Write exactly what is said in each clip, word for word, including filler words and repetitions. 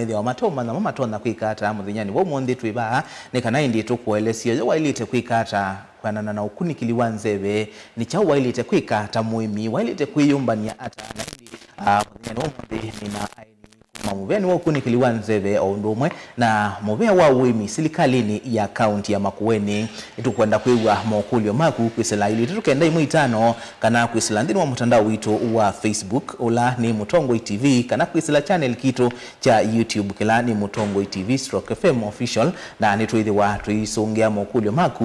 ĩthĩwa mataũmanya mo matonya kwĩka ata mũthenyanĩ wa ũmũnthĩ twĩ vaa, nĩ kana ĩndĩ tũkũelesye ũyũ waĩlĩte kwĩka ata kwĩanana na ũkunĩkĩli wa nzeve, nĩ kyaũ waĩlĩte kwĩka ta mũĩmi, waĩlĩte kwĩyũmbany'a ata, na ĩndĩ, ah, mũthenyanĩ wa ũmũnthĩ nĩ na aeni kuma mũvĩanĩ wa ũkunĩkĩli wa nzeve o ũndũ ũmwe na mũvĩa wa ũĩmi silikalĩnĩ ya kaunti ya Makueni. Nĩtũkwenda kwĩw'a mokũlyo maku kwĩsĩla ilĩ itatũ kenda ĩmwe itano kana kwĩsĩla nthĩnĩ wa mũtandao witũ wa Facebook, ũla nĩ Mũtongoi T V, kana kwĩsĩla channel kitũ kya YouTube, kĩla nĩ Mũtongoi T V stroke F M Official, na nĩtwĩthĩwa tũisũngĩa mokũlyo maku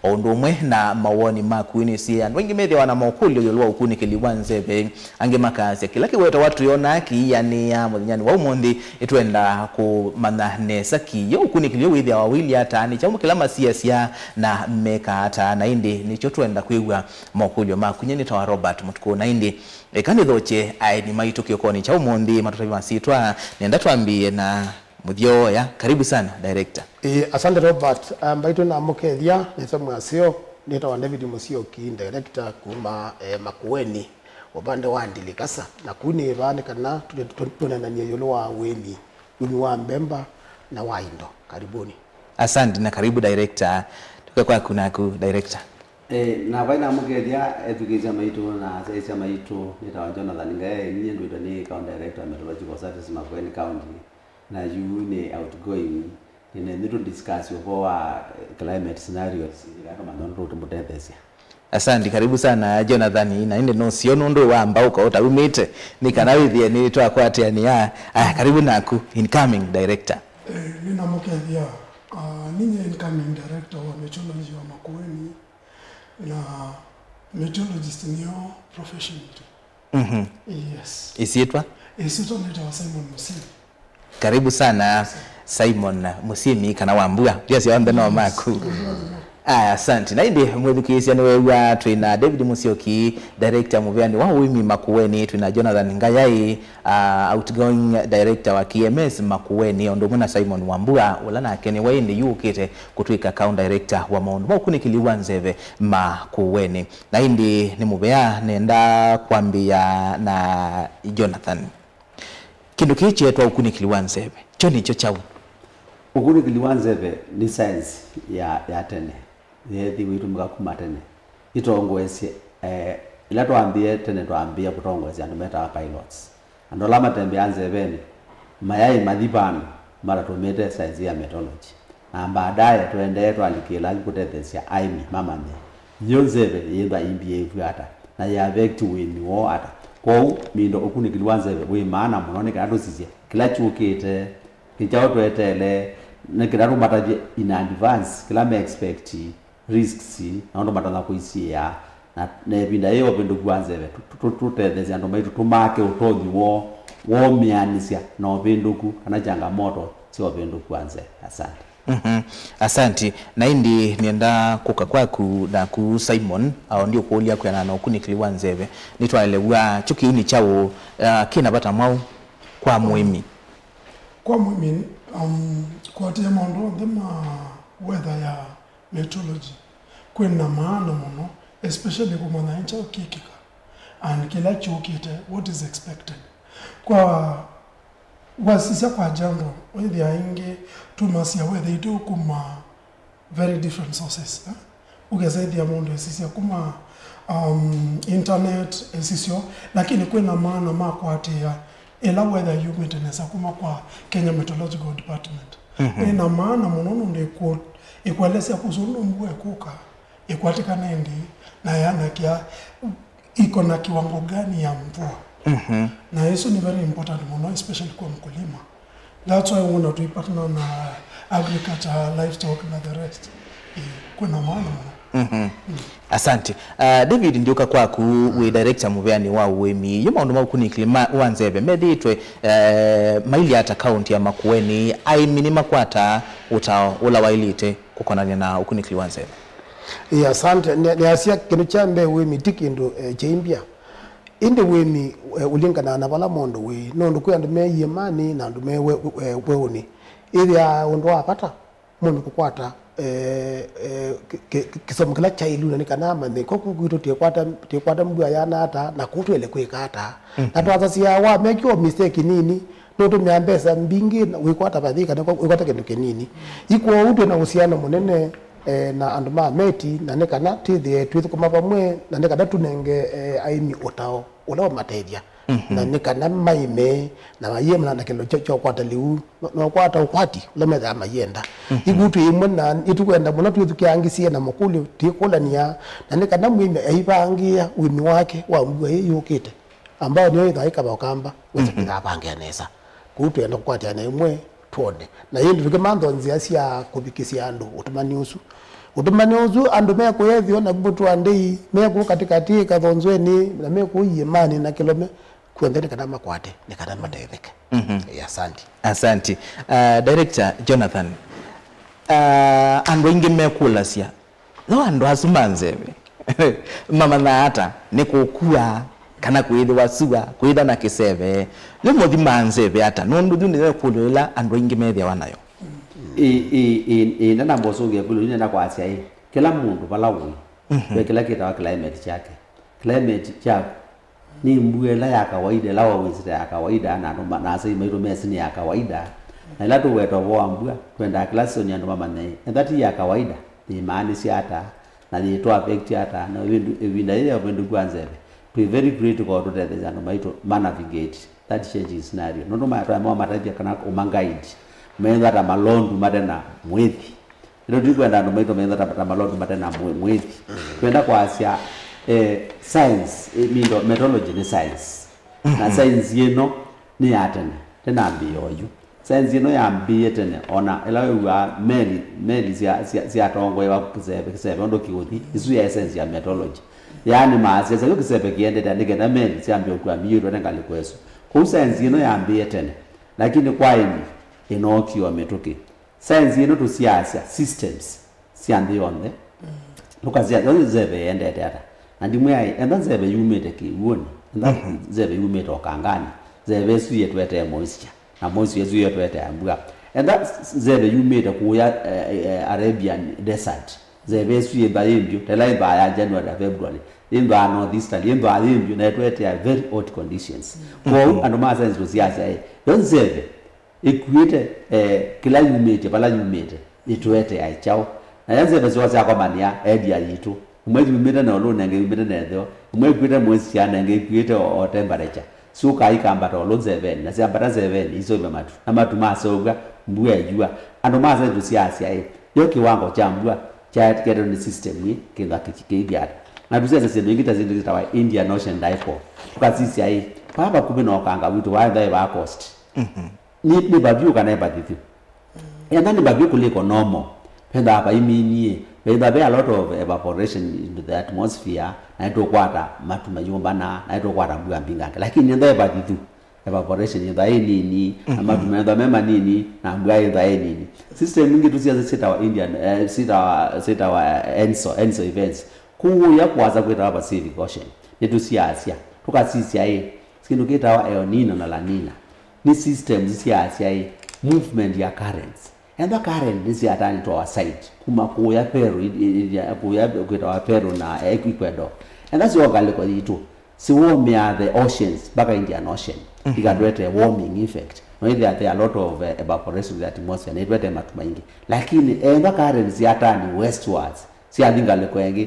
o ũndũ ũmwe na mawoni maku. Nĩsĩ andũ aingĩ methĩawa na mokũlyo ĩũlũ wa ũkunĩkĩli wa nzeve. Angĩ makasya, kĩla kĩwetawa twĩonaa kĩianĩa mũthenyanĩ wa ũmũnthĩ, nĩtwenda kũmanya nesa kĩĩ ũkunĩkĩli ũyũ wĩthĩawa ũilyĩ ata, nĩ kyaũ kĩla masiasya na mekaa ata, na ĩndĩ nĩkyo twenda kwĩw'a mokũlyo maku. Nyie nĩtawa Robert Mũtukũ, na ĩndĩ eka nĩthokye aeni maitũ kĩokonĩ kya ũmũnthĩ matũtavye masyĩtwa. Nenda twambĩĩe na mũthyoya. Karibu sana, director. Ĩĩ, asante Robert. Ah, mbaitũ namũkethya, nĩsĩ mwaseo, nĩtawa David Mũsyoki, director kuma, eh, Makueni, upande wa Ndilikasa. Na kũu nĩ vaa nĩ kana tũne-, tũ-, tũneenany'e ĩũlũ wa ũĩmi, ũĩmi wa mbemba na wa indo. Karibuni. Asante na karibu director. Tũke kwaku naku director. Eh, na vai namũkethya ethukĩĩsya maitũ na asyaĩĩsya maitũ, nĩtawa Jonathan Ngayaĩ, ninyie ndwĩtwe nĩ County Director wa Meteorological Services Makueni County. Na yu nĩ outgoing, nĩ nĩtũ discuss ũvoo wa, eh, climate scenarios, nĩ kana tũmanye ũndũ tũkũmũtetheesya. Asante, karibu sana Jonathan. Na ĩndĩ nũseo nũndũ wamba ũka ũtaumĩte, nĩ kana wĩthĩe nĩ twakwatĩanĩa. Aya, karibu naku, incoming director. Eh, nĩnamũkethya, ah, ninyie incoming director wa meteorology wa Makueni, na meteorologist nĩyo profession itũ. Mhm. Yes. Ĩsyĩtwa? Ĩsyĩtwa nĩtawa Simon Musimi. Karibu sana Simon Musimi kana Wambua. Ndia syonthe no maku. Aya, asante. Na ĩndĩ mwĩthukĩĩsya nĩwew'a twĩ na David Musyoki, director mũvĩanĩ wa ũĩmi Makueni, twĩ na Jonathan Ngayaĩ, uh, outgoing director wa K M S Makueni, o ũndũ ũmwe na Simon Wambua, ũla nake nĩwe ĩndĩ yu ũkĩte kũtwĩka county director wa maũndũ ma ũkunĩkĩli wa nzeve Makueni. Na ĩndĩ nĩ mũvea nenda kwambĩĩa na Jonathan. Kĩndũ kĩĩ kyeetwa ũkunĩkĩli wa nzeve, kyo nĩkyo kyaũ? Ũkunĩkĩli wa nzeve nĩ science ya, ya tene, yeethiwe ĩtũmĩka kuma tene. Ĩtongoesye, eh, ĩla twambĩĩe tene, twambĩĩe kũtongoesya andũ metawa pilots. Andũ ala matembeaa nzevenĩ mayaĩ mathi vandũ matatũmĩĩte science ya meteorology. Na baadaye tũendee twalikĩla kũtetheesya aĩmi mamanye yĩu nzeve yĩthwa imbie ĩvw'a ata, na yĩ affect ũĩmi woo ata. Kwoou, mindo ũkunĩkĩli wa nzeve wĩ maana mũno nĩ kana tũsisye kĩla kyũkĩte, nĩ kyaũ tweteele, nĩ kana tũmatavye in advance kĩla me expect, risks, na ũndũ matonya kũisiĩĩa, na, na ĩvinda yĩĩ ya ũvĩndũku wa nzeve, tũ-, tũ-, tũ-, tũtetheesye andũ maitũ tũmaake ũtonyi woo wa ũmĩanĩsya na ũvĩndũku kana changamoto sya ũvĩndũku wa nzeve. Asante. Mhm. Asanti. Na ĩndĩ nĩenda kũka kwaku naku Simon, ao ndiũkũlya kwĩanana na ũkunĩkĩli wa nzeve. Nĩtwaelew'a kyo kĩu nĩ kyaũ, ah, kĩna vata mwaũ kwa mũĩmi? Kwa mũĩmi, um, kũatĩĩa maũndũ onthe ma weather ya meteorology kwĩna maana mũno, especially kũmanya nĩ kyaũ kĩkĩka and kĩla kyũkĩte, what is expected. Kwa Wasisya kwa general, wĩthĩa aingĩ tumasya weather itũ kuma very different sources, eh? Ũkesa ĩthĩa mũndũ esisya kuma, um, internet, esisyo, lakini kwĩna maana ma kũatĩĩa ĩla weather yumĩte nesa kuma kwa Kenya Meteorological Department. Mhm. Ĩna maana mũno nũndũ ĩkũ-, ĩkũelesya kũsũ ũndũ mbua ĩkũka, ĩkwatĩkana ĩndĩĩ, na yanakĩa iko na kiwango gani ya mvua. Mhm. Na ĩsu nĩ very important mũno, especially kwa mkulima. That's why wona tũipatana na agriculture, livestock na the rest. Eh, kwĩna maana mũno. Mhm. Asante. Uh, David, ndiũka kwaku, wĩ director mũveani wa ũĩmi. Yu maũndũ ma ũkunĩkĩli ma, wa nzeve methĩĩtwe, eh, mailye ata kaunti ya Makueni? Aĩmi nĩmakwataa ũtao ũla waĩlĩte kũkonany'a na ũkunĩkĩli wa nzeve? Ĩĩ, asante. Nĩ, nĩasya kĩndũ kya mbee, wĩmi ti kĩndũ, eh, kyaimbya. Ĩndĩ wĩmi, eh, ũlinganaga na vala mũndũ wĩ, nũndũ kwĩ andũ me iĩmanĩ na andũ me we, we, weũnĩ. Ĩthĩaa ũndũ wa vata mũndũ kũkwata, eh, eh, kĩ, kĩ, kĩ, kĩsomo kĩla kyaĩlu, na nĩ kana amanye, kũkũ kwitũ twĩkwata, twĩkwata mbua yana ata, na kũu twaĩle kwĩka ata. Mhm. Na twasasya wamekĩwa mistake nini, Nũtũmĩa mbesa mbingĩ na wĩkwata vathei kana wĩkwata kĩndũ kĩnini. Ĩ kwoou twĩ na ũsiano mũnene eh, na andũ ma Meti, na nĩ kana twĩthĩe twĩthũkũma vamwe, na nĩ kana tũnenge eh, aĩmi ũtao ũla ũmatethya. Na nĩ kana maĩme na mayĩe na kĩndũ kya kya ũkwata lĩu, no- nokwata ũkwati ũla methaa mayenda. Ĩkuu twĩ ĩmwe na nĩtũkwenda mũno twĩthukĩangĩsye na makũlyo twĩkũlany'a, na nĩ kana mũĩmi aivangĩĩa ũĩmi wake wa mbua ĩĩ yũkĩte. Ambao nĩyo ĩthaa ĩkava ũkamba wĩsa kĩthaa vangĩa nesa. Kũu twĩenda kũkwatĩana ĩmwe twone. Na ĩndĩ tũkĩmantha nzĩa sya kũvikĩsya andũ ũtũmani ũsu. Ũtũmani ũsu andũ mekũyethĩwa na mbũtũ andei mekũũ katĩkatĩ kathonzweni na mekũũ iĩmanĩ na kĩlome kw'onthe nĩ kana makwate nĩ kana matetheke. Ĩ, asanti. Asanti. Uh, Director Jonathan, uh, andũ aingĩ mekũlasya, no andũ asu ma nzeve mamanyaa ata nĩ kũkua kana kwĩthĩwa sua, kwĩtha na kĩseve? Nĩ mũthi ma nzeve ata? Nũndũ yu nĩyo ĩkũlyo ĩla andũ aingĩ methĩawa nayo. Ĩ, ĩ, ĩ, ĩ, ndanamba ũsũngĩa ĩkũlyo yu nenda kwasya ĩ, kĩla mũndũ vala ũĩ ve kĩla kĩtawa climate kyake. Climate kyaku nĩ mbua ĩla ya kawaida, ĩla wawĩsĩte ya kawaida, na andũ ma- na asyai maitũ mesĩ nĩ ya kawaida. Na ĩla tũweta ũvoo wa mbua, twendaa kĩla season andũ mamanye, ethĩwa ti ya kawaida, yĩmaanĩsya ata, na yĩtũ affect ata, na ĩvindu- ĩvinda yĩĩ ya ũvĩndũku wa nzeve, twĩ very critical tũtetheesye andũ maitũ ma navigate that changing scenario. Nũndũ ma- twaema ũmatethya kana ũma guide, methĩwa ta malondu mate na mwĩthi. Ĩno tũikwenda andũ maitũ metha ta, ta malondu mate na mwĩ- mwĩthi. Twenda kwasya eh, science, eh, mindo- meteorology nĩ science. Na science ĩno nĩ ya tene, tene ambĩĩa oyu. Science ĩno yambĩĩe tene, ona ĩla wĩw'aa meli, meli sya- sya- syatongoewa kĩseve, kĩseve ũndũ kĩũthi, isu yaĩ science ya meteorology. Yaani maasya yu kĩseve kĩendete nĩ kenda meli syambĩe ũkua miio ĩtwete ngalĩko ĩsu. Kwoou science ĩno yambĩĩe tene, lakini kwa ĩni ĩnookie o mĩtũkĩ. Science ĩno tũsiasya systems sya nthĩ yonthe. Tũkasya yu nzeve ĩendete ata? Na ndimwĩai, enda nzeve yumĩte kĩw'ũnĩ, enda nzeve yumĩte ũkanganĩ, nzeve ĩsu yĩtũetee moisture, na moisture ĩsu yĩtũetee mbua. Enda s- nzeve yumĩte kũya eh, eh, Arabian Desert, nzeve ĩsu yĩntha yĩ mbyũ, ta ĩla yĩnthaa ya January na February, yĩnthaa northeasterly, yĩnthaa yĩ mbyũ na ĩtũetea very hot conditions. Kwoou andũ ma science tũsiasya ĩ, yo nzeve ĩkuĩte eh, kĩla yumĩtye vala yumĩte, ĩtũetea kyaũ? Na ya nzeve syoo syakomanĩa area yitũ, ĩmwe yumĩte na ĩũlũ na ĩngĩ yumĩte na ĩtheo, ĩmwe ĩkuĩte moisture na ĩngĩ ĩkuĩte o, o temperature. Syũkaa ikambata ĩũlũ nzevenĩ, na syambata nzevenĩ iseũvya matu, na matu maseũvw'a, mbua ĩyua. Andũ ma science tũsiasya ĩ, yo kĩwango kya mbua kyaetĩkĩtwe nĩ system ĩ kĩtha kĩithi ata? Na tũsiasya syĩndũ ingĩ ta syĩndũ syĩtawa Indian Ocean Dipole. Tũkasisya ĩ, vaa vakuvĩ na ũkanga witũ, vaa ĩtha ĩvaa coast. Nĩ, nĩ vavyũ kana ĩ vathithu? Enda nĩ vavyũ kũlĩko normal, vethaa vaiminie, vethaa ve a lot of evaporation into the atmosphere, na nĩtũkwata matu mayũmbana, na nĩtũkwata mbua mbingangĩ. Lakini enda ĩ vathithu, evaporation yĩthaa ĩ nini, na matu methaa me manini, na mbua yĩthaa ĩ nini. System ingĩ tũsiasya syĩtawa Indian, eh, syĩtawa, syĩtawa ENSO, ENSO events. Kũũya kũasa kwĩtawa Pacific Ocean, nĩtũsiasya, tũkasisya ĩ, kĩndũ kĩtawa El Nino na La Nina. Nĩ systems syaasya ĩ, movement ya currents. Ethwa current nĩsyatani to our side, kuma kũya Peru, i- i- i- kũya kwĩtawa Peru na Ecuador. Ethwa syoka ngalĩko yitũ, siwomea the oceans, mpaka Indian Ocean, ikatwete warming effect. No ithia there a lot of eh, evaporation in the atmosphere, na itwete matu maingĩ. Lakini ethwa current syatani westwards, syathi ngalĩko ĩngĩ,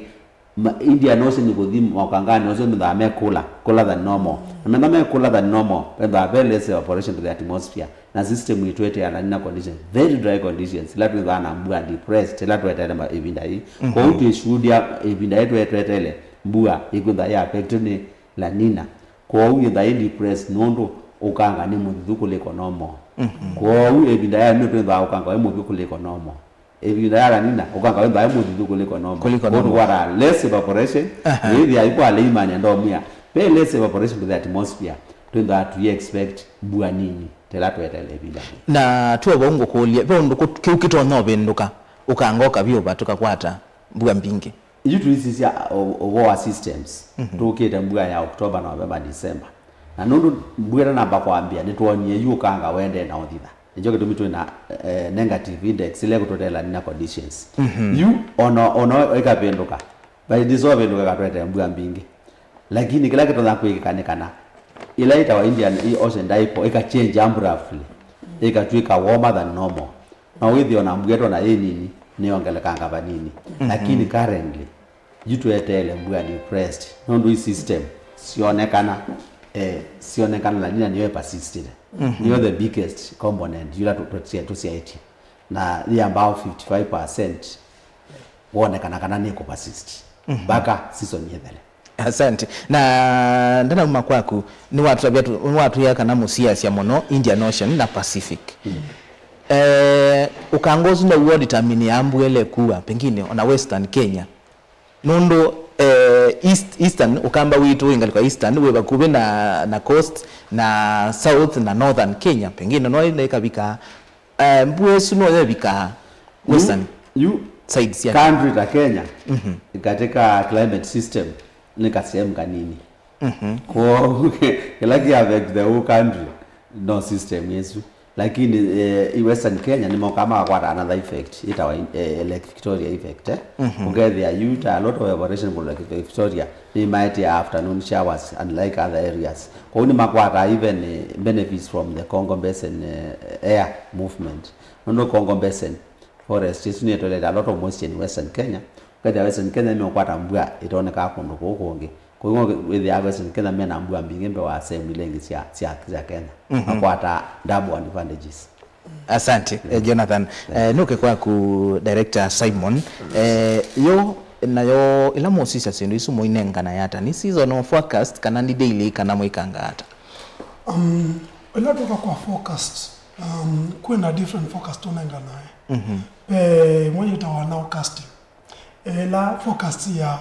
Ma- Indian Ocean kũthi mokangani asu methaa me cooler, cooler than normal. Na metha me cooler than normal, methaa ve less evaporation to the atmosphere. Na system itwete ya La Nina condition, very dry conditions, ila twithaa na mbua depressed, ila tweteele ma- ĩvinda yĩĩ. Kwoou twĩshuhudia ĩvinda yĩĩ twe- tweteele mbua ĩkwĩtha ya affect nĩ La Nina. Kwoou yĩtha ĩ depressed nũndũ ũkanga nĩ mũthithu kũliko normal. Kwoou ĩvinda ya nĩ twĩthaa ũkanga wĩ mũvyũ kũliko normal. Ĩvinda ya La Nina, ũkanga wĩthaa wĩ mũthithu kũliko normal. Kũliko normal. Kũtũkwata less evaporation, aha, ĩthĩa ikwaleimanya ndomwĩa. Ve less evaporation to the atmosphere, twĩthaa tũi expect mbua nini, tela tweteele ĩvinda yĩĩ. Na tuo vau ngũkũlye, ve ũndũ kũ- kĩu kĩtonya ũvĩndũka, ũkanga ũkavyũva, tũkakwata mbua mbingĩ? Yu tũisisya ũ- ũvoo wa systems, tũkĩte mbua ya October, November, December. Na nũndũ mbua ĩtanamba kwambĩa, nĩtwonie yu ũkanga wendee na ũthitha. Nĩkyo kĩtumi twĩ na eh, negative index ĩla ĩkũtũtee La Nina conditions. Yu ona ona ĩkavĩndũka, but ndĩsovĩndũka ĩkatwete mbua mbingĩ. Lakini kĩla kĩtonya kwĩkĩka nĩ kana Ĩla ĩtawa Indian Ocean Dipole ĩka change abruptly, ĩkatw'ĩka warmer than normal. No wĩthĩe ona mbua ĩtona yĩ nini, nĩyongelekanga vanini. Lakini currently, yu tweteele mbua depressed. Nũndũ i system syonekana, eh, syonekana La Nina nĩyo ĩpersistĩte. Nĩyo the biggest component yĩla tũ- tũ- tũsyaĩtye. Na yĩ about fifty-five percent wonekana kana nĩ kũpersist mpaka season yĩthele. Asante. Na ndanauma kwaku, nĩwatũtavya tu- nĩwatwĩa kana mũsiasya mũno Indian Ocean na Pacific. Eh, ũkanga ũsu now'o determine ya mbua ĩla ĩkua, pengine ona Western Kenya. Nũndũ eh, East, Eastern, ũkamba witũ wĩ ngalĩko ya Eastern, wĩ vakuvĩ na, na coast, na South na Northern Kenya, pengine no ĩla ĩkavika eh, mbua ĩsu no yevika Western yu side sya country ta Kenya, katika climate system nĩ kasehemu kanini. Kwoou kĩla kĩ affect the whole country no system ĩsu. Lakini eh, i Western Kenya nĩmokaa makakwata another effect ĩtawa eh, Lake Victoria effect, eh? Ũkethĩa yu ta a lot of evaporation from Lake Victoria nĩmaetea afternoon showers, unlike other areas. Kwoou nĩmakwataa even eh, benefits from the Congo Basin eh, air movement. Nũndũ Congo Basin forest ĩsu nĩtũlete a lot of moisture in Western Kenya. Ũkethĩa Western Kenya nĩmeũkwata mbua ĩtonekaa kũndũ kũu kũngĩ. Kwoou wĩthĩaa Western Kenya mena mbua mbingĩ mbee wa sehemu ila ingĩ sya, sya, sya Kenya. Makwataa double advantages. Asante eh, Jonathan. Eh, nũke kwaku Director Simon. Eh, yo nayo ĩla mũsisya syĩndũ isu mũinengana ata? Nĩ seasonal forecast kana nĩ daily kana mwĩkanga ata? Um, ĩla tũka kwa forecast, um, kwĩna different forecast tũnenganae. Ve ĩmwe yĩtawa nowcasting. Ĩla forecast ya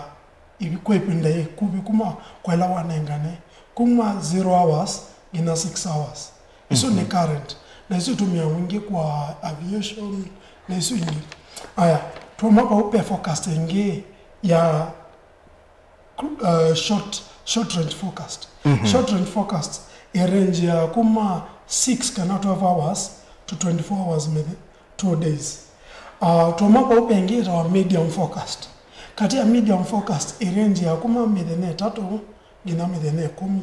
ivi- kwa ĩvinda ĩkuvĩ kuma kwa ĩla wanengane, kuma zero hours nginya six hours. Isu nĩ current. Na isu ĩtũmĩawa mwingĩ kwa aviation na isu ingĩ. Aya, twauma vau ve forecast ĩngĩ ya uh, short, short range forecast. Short range forecast ĩ range ya kuma six kana twelve hours to twenty-four hours, mĩthe- two days. Uh, twauma vau ve ĩngĩ ĩtawa medium forecast. Katĩ ya medium forecast ĩ range ya kuma mĩthenya ĩtatũ nginya mĩthenya ĩkũmi.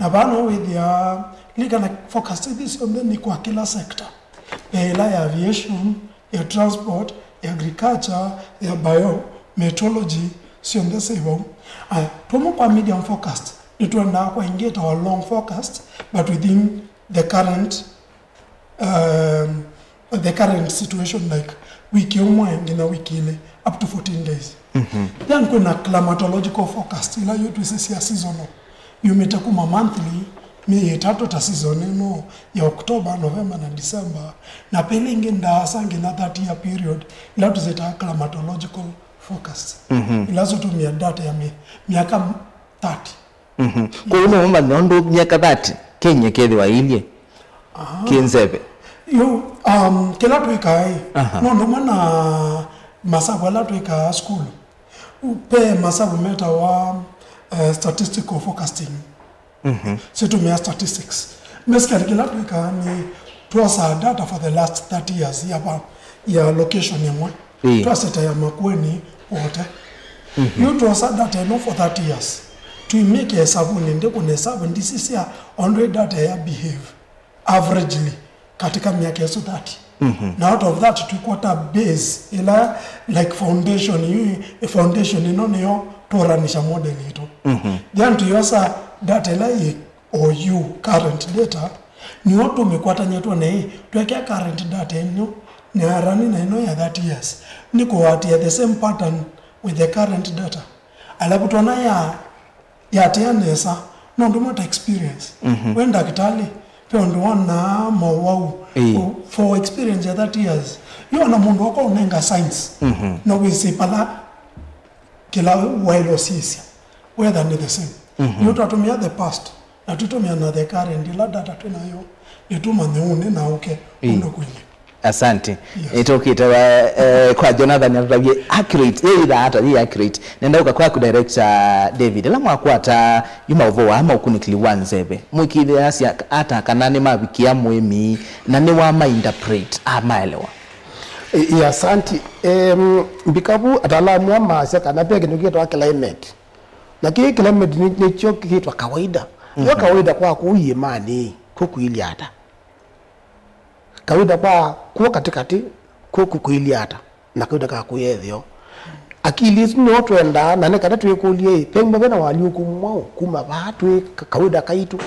Na vaa no wĩthĩa, lilikana forecast ithi syonthe nĩ kwa kĩla sector. Ve ĩla ya aviation, ya transport, ya agriculture, ya bio, meteorology, syonthe syĩ vau. Aya, twauma kwa medium forecast, nĩtwendaa kwa ĩngĩ ĩtawa long forecast, but within the current, um, the current situation, like wiki ũmwe nginya wiki ilĩ, up to fourteen days. Then kwĩna climatological forecast, ila yu twĩsĩ sya seasonal. Yumĩte kuma monthly, myei ĩtatũ ta season ĩno ya October, November na December, na pele ĩngĩ ndaasa nginya thirty year period, ila tũsyĩtaa climatological forecast. Ila syĩtũmĩa data ya mĩ- myaka thirty. Kwoou no ũmanye ũndũ myaka thirty Kenya ĩkethĩwa ĩilye kĩ nzeve. Yu, um, kĩla twĩkaa ĩ, no ũndũ ũmwe na masavu ala twĩkaa sukulu. Ve masavu metawa uh, statistical forecasting. Sitũmĩa statistics. Basically kĩla twĩkaa nĩ twosaa data for the last thirty years ya, va- ya location ĩmwe. Twaseta ya Makueni wote. Yu twosa data ĩno for thirty years. Tũimĩke ĩsavunĩ, ndĩkũna ĩsavu ndisi sya ũndũ ĩ data ya behave averagely katika myaka ĩsu thirty. Na out of that tũikwata base ĩla, like, foundation, yu ĩ foundation ĩno nĩyo tũranisha model itũ. Then tũyosa data ĩla yĩ o yu current data, nĩyo tũmĩkwatany'a twone ĩ, twekea current data ĩno na arani na ĩno ya thirty years, nĩ kũatĩĩa the same pattern with the current data. Alafu twona ya yatĩa nesa, no ũndũ ũmwe ta experience. We ndakĩtalĩ, ve ũndũ wonaa mowau for experience ya thirty years. Yona mũndũ akwa ũnenga science, no wĩsĩ pala kĩla waĩle ũsisya, whether nĩ the same. Nĩ twatũmĩa the past, na tũtũmĩa na the current, ĩla data twĩ nayo, nĩtũmanye ũnĩ na ũke ũndũ kũilye. Asante. Nĩtũkĩte wa- eh, kwa Jonathan atũtavye accurate, yĩithaa ata yĩ accurate. Nenda ũka kwaku Director David, ĩla mwakwata yu maũvoo aa ma ũkunĩkĩli wa nzeve, mwĩkĩthĩasya ata kana nĩmavikĩa mũĩmi na nĩwamainterpret amaelewa? Ĩ, ĩ, asanti. Em, mbikavu ataalamu aa maasya kana ve kĩndũ kĩtawa climate. Na kĩĩ climate nĩ- nĩkyo kĩtawa kawaida. Yo kawaida kwa kũu iĩmanĩ, kũkuilye ata? Kawaida kwa kuo katĩkatĩ, kũu kũkuilye ata? Na kawaida ka kũya ĩtheo. Akili isu nĩo twendaa, na nĩ kana twĩkũlye, ĩ, vengwa vena walyũku mwaũ kuma vaa twĩ ka-, kawaida kaitũ?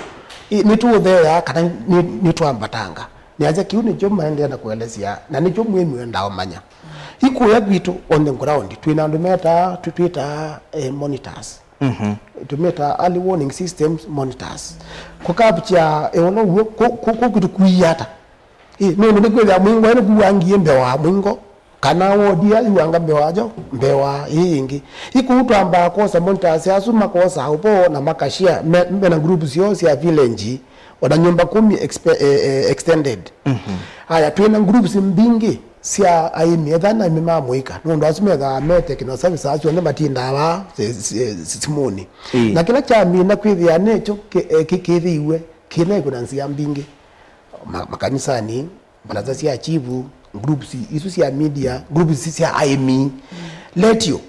Ĩ, nĩtũũtheea kana nĩ, nĩtwambatanga? Nĩasya kĩu nĩkyo maendeea na kũelesya, na nĩkyo mwĩmi wendaa ũmanya. Ikuya kwitũ on the ground, twĩ na andũ metaa, tũ-, twĩtaa, eh, monitors. Mhm. Tũmĩtaa early warning systems monitors. Kũkapcha ĩũlũ w'o, kũ-, kũ-, kũ-, kũtũkuia ata? Ĩ, nũndũ nĩkwĩthĩa mũingo ĩno kuangie mbewa mũingo, kana wodi ya iwanga mbewa jo, mbewa ĩĩ ĩngĩ. Ĩ kũu twambaa kwosa monitors asu makosa ũvoo na makashare, me, me na groups syoo sya village, ona nyũmba kumi expe-, eh, eh, extended. Mhm. Aya, twĩ na groups mbingĩ sya aĩmi, ethĩwa nĩ aĩmi ma mũika, nũndũ asu methaa me technical service, asu onthe matindaa vaa si-, si-, si-, simũnĩ. Ĩĩ. Na kĩla kyamina kwĩthĩa nĩkyo kĩ-, eh, kĩ-, kĩthĩiwe kĩna ĩkũna nzĩa mbingĩ. Ma-, makanisanĩ, mbalasa sya chifu, groups isu sya media, groups sya aĩmi, letio.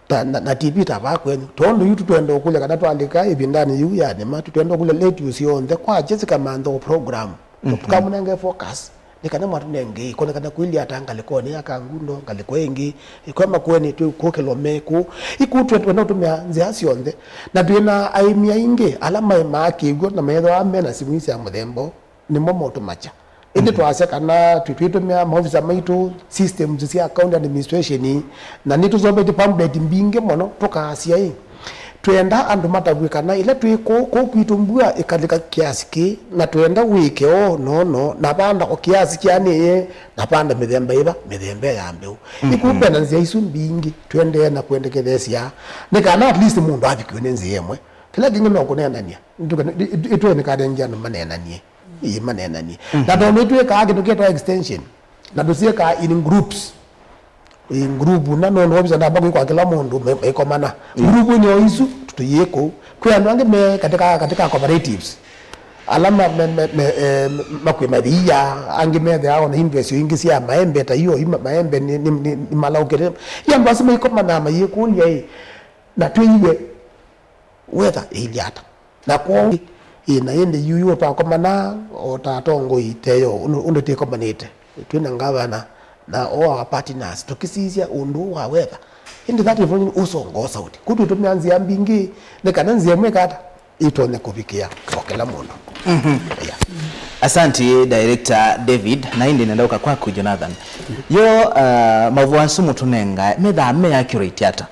Ta, na, na T V ta vaa kwenyu. Tondũ yu tũtwenda ũkũlya kana twalika ĩvindanĩ yĩu ya nĩma, tũtwenda ũkũlya letio syonthe kwakya sikamantha o program. Mhm. Tũkamũnenge focus. Nĩ kana mwatũnenge ĩkonekana kwĩlya ata ngalĩkonĩ ya Kangundo, ngalĩko ĩngĩ, ĩkwema kwenĩ twĩ kũkĩlwa me kũu. Ĩ kũu twenda ũtũmĩa nzĩa syonthe. Na twĩ na aĩmi aingĩ ala maemaa kĩw'ũ na methĩwa me na simũ ii sya mũthemba ũũ. Nĩmo motũmakya. Ĩndĩ twasya kana twĩ-, twĩtũmĩa maovisa maitũ, systems sya county administration, na nĩtũsombetye pamphlet mbingĩ mũno, tũkaasya ĩ, twenda andũ matavw'e kana ĩla twĩ kũũ, kũũ kwitũ mbua ĩkalika kĩasi kĩĩ, na twenda wĩke ũũ nono, na vanda o kĩasi kyanĩĩe, na vanda mĩthemba ĩva, mĩthemba ya mbeũ. Ĩkũu ve na nzĩa isu mbingĩ, tũendee na kwendeketheesya, nĩ kana at least mũndũ avikiwe nĩ nzĩa ĩmwe. Kĩla kĩngĩ no kũneenany'a. Nĩtũka-, nĩ-, nĩ-, nĩtũenĩkanenge andũ maneenanie. Ĩĩ, maneenanie. Mhm. Na tondũ nĩtwĩkaa kĩndũ kĩtawa extension, na tũsyĩkaa in groups. Ĩĩ, group na nũndũ ovisa ndamba kwĩkwa kĩla mũndũ me-, maikomana. Ĩĩ. Group nĩ o isu tũyĩ kũu. Kwĩ andũ angĩ me katika, katika cooperatives. Ala ma-, me-, me-, me-, eh, makwĩ mathia, angĩ methĩawa na investment ingĩ sya maembe ta iyo, ima-, maembe nĩ, nĩ, nĩ, nĩmalaũkĩte. Ĩ andũ asu maikomanaa mayĩkũlya ĩ, na twĩiwe weather ĩilye ata. Na kwoou, ĩ, na ĩndĩ yu, yu twakomana o ta atongoi teyo, ũndũ, ũndũ twĩkomanĩte, twĩ na ngavana na all our partners, tũkĩsisya ũndũ wa weather. Ĩndĩ that information ũsonga o sauti. Kũu twĩtũmĩa nzĩa mbingĩ, nĩ kana nzĩa ĩmwe ĩkata, ĩtonye kũvikĩa o kĩla mũndũ. Mhm. Yeah. Asante, Director David. Na ĩndĩ nenda ũka kwaku, Jonathan. Yo, uh, maũvoo asu mũtũnengae, methaa me accurate ata?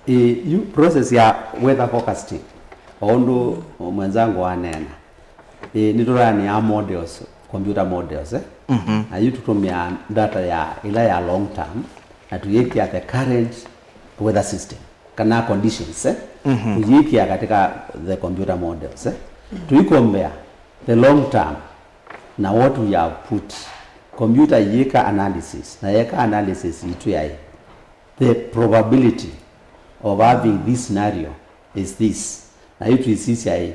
Ĩ, yu process ya weather forecasting, o ũndũ mwenzangu waneena, ĩ, nĩtũlaanĩaa models, computer models, eh? Mhm. Na yu tũtũmĩaa data ya, ĩla ya long term, na tũyĩkĩa the current weather system, kana conditions, eh? Mhm. Tũyĩkĩa katika the computer models, eh? Tũikombea the long term na what we have put. Computer iyĩka analysis, na yeka analysis yitwĩa ĩ, the probability of having this scenario is this. Na yu tũisisya ĩ,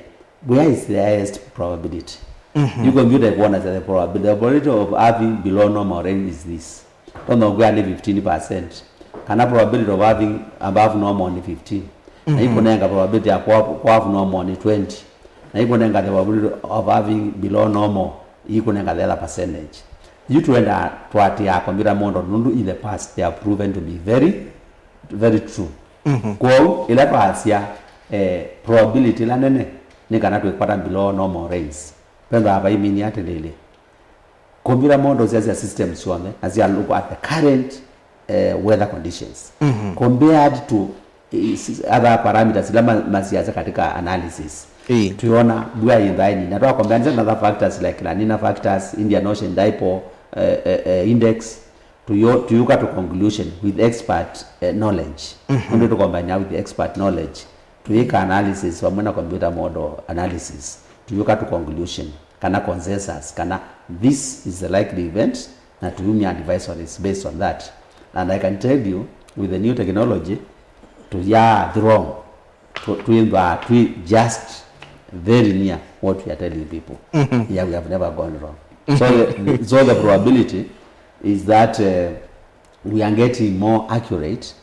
where is the highest probability? Mhm. Yu computer ĩkwonasya the probability, the probability of having below normal rain is this. Tonya ũkwĩa nĩ fifteen percent. Kana probability of having above normal nĩ fifteen. Na, mhm, ĩkũnenga probability ya kwa, kwa abnormal nĩ twenty. Na ĩkũnenga the probability of having below normal, ĩkũnenga the other percentage. Yu tũendaa tũatĩĩaa computer model nũndũ in the past they have proven to be very, very true. Mhm. Kwoou, ĩla twasya, eh, probability ĩla nene nĩ kana twĩkwata below normal rains, vendaa vaiminia atĩlĩlĩ, computer models sya, sya systems syonthe, na sya look at the current, eh, weather conditions, mhm, compared to, eh, s-, other parameters ila ma-, masiasa katika analysis. Ĩĩ. Tuiona mbua yĩnthaĩni, na twakombeanisya na other factors like La Nina factors, Indian Ocean Dipole, eh, eh, eh, Index, tuyo-, tuyuka to conclusion with expert, eh, knowledge. Mhm. Nũndũ tũkombainĩa with expert knowledge, tuyĩka analysis vamwe na computer model analysis, tuyuka to conclusion kana consensus, kana this is the likely event, na tuyumya advisories based on that. And I can tell you, with the new technology, tuya wrong. Tu-, twĩthwaa twi just very near what we are telling people. Mhm. Yeah, we have never gone wrong. So the, so the probability is that, uh, we are getting more accurate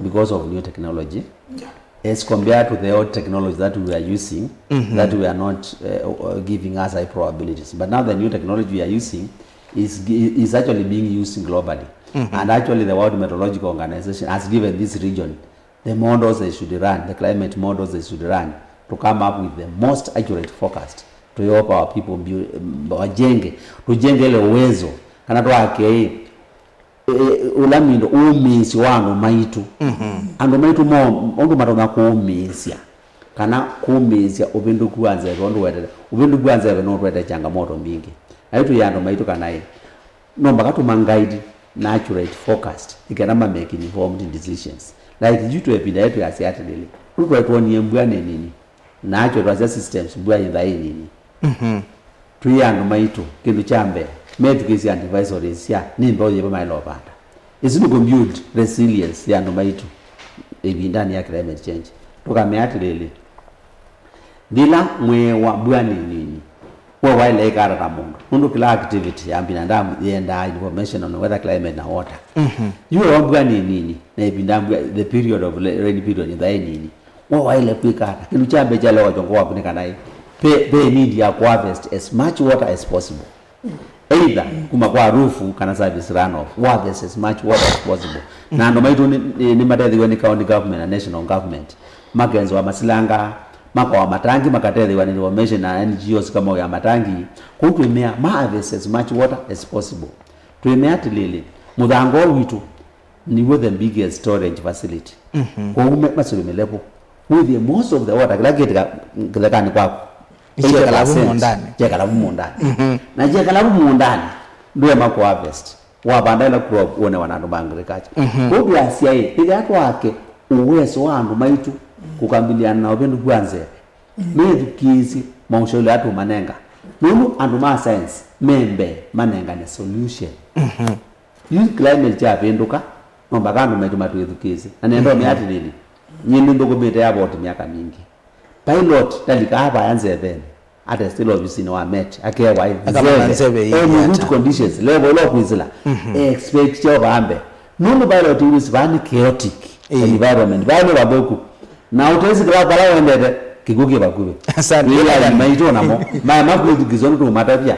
because of new technology. Yeah. as compared to the old technology that we are using, that we are not uh, uh, giving us high probabilities. But now the new technology we are using is, is actually being used globally. And actually, the World Meteorological Organization has given this region the models they should run, the climate models they should run to come up with the most accurate forecast to help our people mbu- wajenge, tujenge ile uwezo kana twake e, e, ũla mindo ũmĩĩsyo wa andũ maitũ. Andũ maitũ mo ũndũ matonya kũũmĩĩsya kana kũũmĩĩsya ũvĩndũku wa nzeve ũndũ wetete. Ũvĩndũku wa nzeve no ũtwete changamoto mbingĩ. Na yu tũya andũ maitũ kana ĩ, no mpaka tũma guide na accurate forecast nĩ kenda ma make informed decisions. Like yu twĩ ĩvinda yĩtũ yasya atĩlĩlĩ, rĩu twaĩ twonie mbua nĩ nini, na actually twasya systems mbua yĩtha ĩ nini. Twĩ andũ maitũ, kĩndũ kya mbee, methukĩĩsya advisories sya nĩ mbeũ yĩva maĩle ũvanda. Ĩsu nĩ kũbuild resilience ya andũ maitũ ĩvindanĩ ya climate change. Tũkamea atĩlĩlĩ, yĩla mwĩĩ wa mbua nĩ nini, we waĩle ĩkata ta mũndũ, nũndũ kĩla activity ya binadamu yendaa information on weather, climate na water. Yu wa mbua nĩ nini, na ĩvinda mbua, the period of la- rainy period ĩtha ĩ nini, we waĩle kwĩka ata? Kĩndũ kya mbee kyaĩle kwakya ũvoo waku nĩ kana ĩ, ve, ve need ya kũharvest as much water as possible, either kuma kwa roof kana service runoff, harvest as much water as possible. Na andũ maitũ nĩ- nĩ- nĩmatethĩw'e nĩ county government na national government, makenzwa masilanga, makawa matangi, makatethĩwa nĩ information na N G Os kama ya matangi. Kũu twĩmea ma harvest as much water as possible. Twĩmea atĩlĩlĩ, mũthanga ũũ witũ nĩw'o the biggest storage facility. Kwoou me- masilu mĩlevu, wĩthĩe most of the water kĩla kĩtĩka kĩthekanĩ kwaku, Nĩkyekala vu eighty percent mũũndanĩ. Kyekala vu mũũndanĩ. Na kyekala vu mũũndanĩ, ndwema kũ harvest. Wavanda ĩla crop wonewa na andũ ma agriculture. Kwoou twĩasya ĩ, ĩthĩa twake ũweso wa andũ maitũ kũkambiliana na ũvĩndũku wa nzeve, methukĩĩsye maushauri ala tũmanenga. Nũndũ andũ ma science me mbee manengane solution. Yu climate kyavĩndũka, no mpaka andũ maitũ matwĩthukĩĩsye. Na nenda ũmea atĩlĩlĩ, nyie nĩnthũkũmĩte airport myaka mingĩ. Pilot ndalikaa vaya nzevenĩ, ate still ovisinĩ wa Met, akewa ĩ, Akamana nzeve, nzeve ĩ, ĩ, in good ata? Conditions, level ĩla ũkwĩsĩla, expect kyo vambe. Nũndũ pilot ĩwĩsĩ vaa nĩ chaotic Ĩ. Environment, vaa nĩ vathũku. Na ũtesĩ kĩla vala wendete, kĩkw'ũ kĩ vakuvĩ. Asante. Wĩanĩ maitũ namo, maya makwĩthukĩĩsya ũndũ tũũmatavya.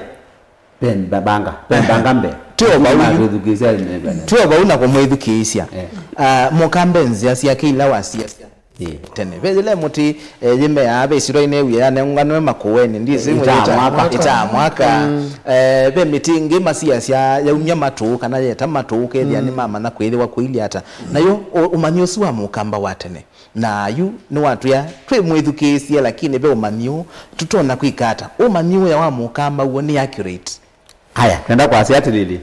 Pembanga, pembanga mbee. Tio vau. Twĩthukĩĩsya nĩ mbene. Tio vau na kũmwĩthukĩĩsya. Eh. Ah, mũkamba nzĩa syake ila wasiasya. Eh. Tene. Ve yĩla mũtĩ, eh, yĩmeaa, ve siro ine wia yanenganwe makũenĩ. Ndisĩ mwĩyĩta Ita mwaka. Ita mwaka. Eh, ve mĩtĩ ĩngĩ masiasya yaumya matũ, kana yeta matũ, kethĩa nĩ mamanya kwĩthĩwa kũilye ata. Nayo, ũ- ũmanyi ũsu wa mũkamba wa tene. Na yu nĩwatwĩa twĩmwĩthukĩĩsye, lakini ve ũmanyi ũũ tũtonya kwĩka ata? Ũmanyi ũya wa mũkamba w'o nĩ accurate? Aya, twenda kwasya atĩlĩlĩ,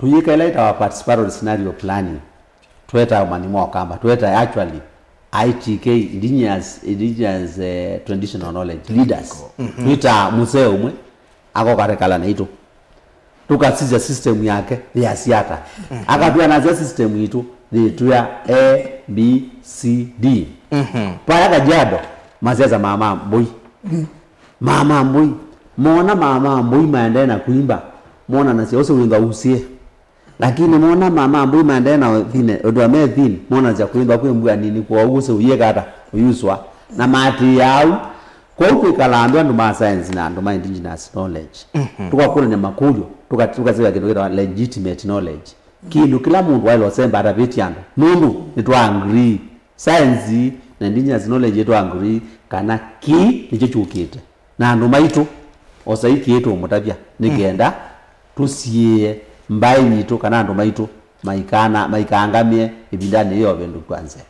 tũyĩka ĩla ĩtawa participatory scenario planning, twetaa ũmanyi mwa ũkamba, twetaa actually I T K, indigenous, indigenous eh, traditional knowledge leaders. Twĩtaa mũsee ũmwe akoka akekala naitũ, tũkasisya system yake yĩasya ata. Akatwĩa nasya system yitũ yĩtwĩa A, B, C, D. Vaya Kajiado, masiasa mama mbũi. Mama mbũi. Mona mama mbũi maendee na kuimba, monanasya ũsĩ wĩnga usie. Lakini mona mama mbũi maendee na thine, ũndũ wa me thine, monanasya kuimba kwĩ mbua nini, kwoou ũsĩ ũyĩka ata, ũyuswa. Na maatĩĩa au. Kwoou twĩkalaa andũ, andũ ma science na andũ ma indigenous knowledge. Tũkakũlany'a makũlyo, tũka- tũkasĩva kĩndũ kĩtawa legitimate knowledge. Kĩndũ kĩla mũndũ waĩle ũsemba atavĩtye andũ, nũndũ nĩtwa agree. Science na indigenous knowledge yĩtwa agree kana kĩĩ nĩkyo kyũkĩte. Na andũ maitũ, osai kĩĩ tũũmũtavya, nĩ kenda tũsiĩĩe mbaĩ yitũ kana andũ maitũ maikana- maikaangamĩe ĩvindanĩ yĩĩ ya ũvĩndũku wa nzeve.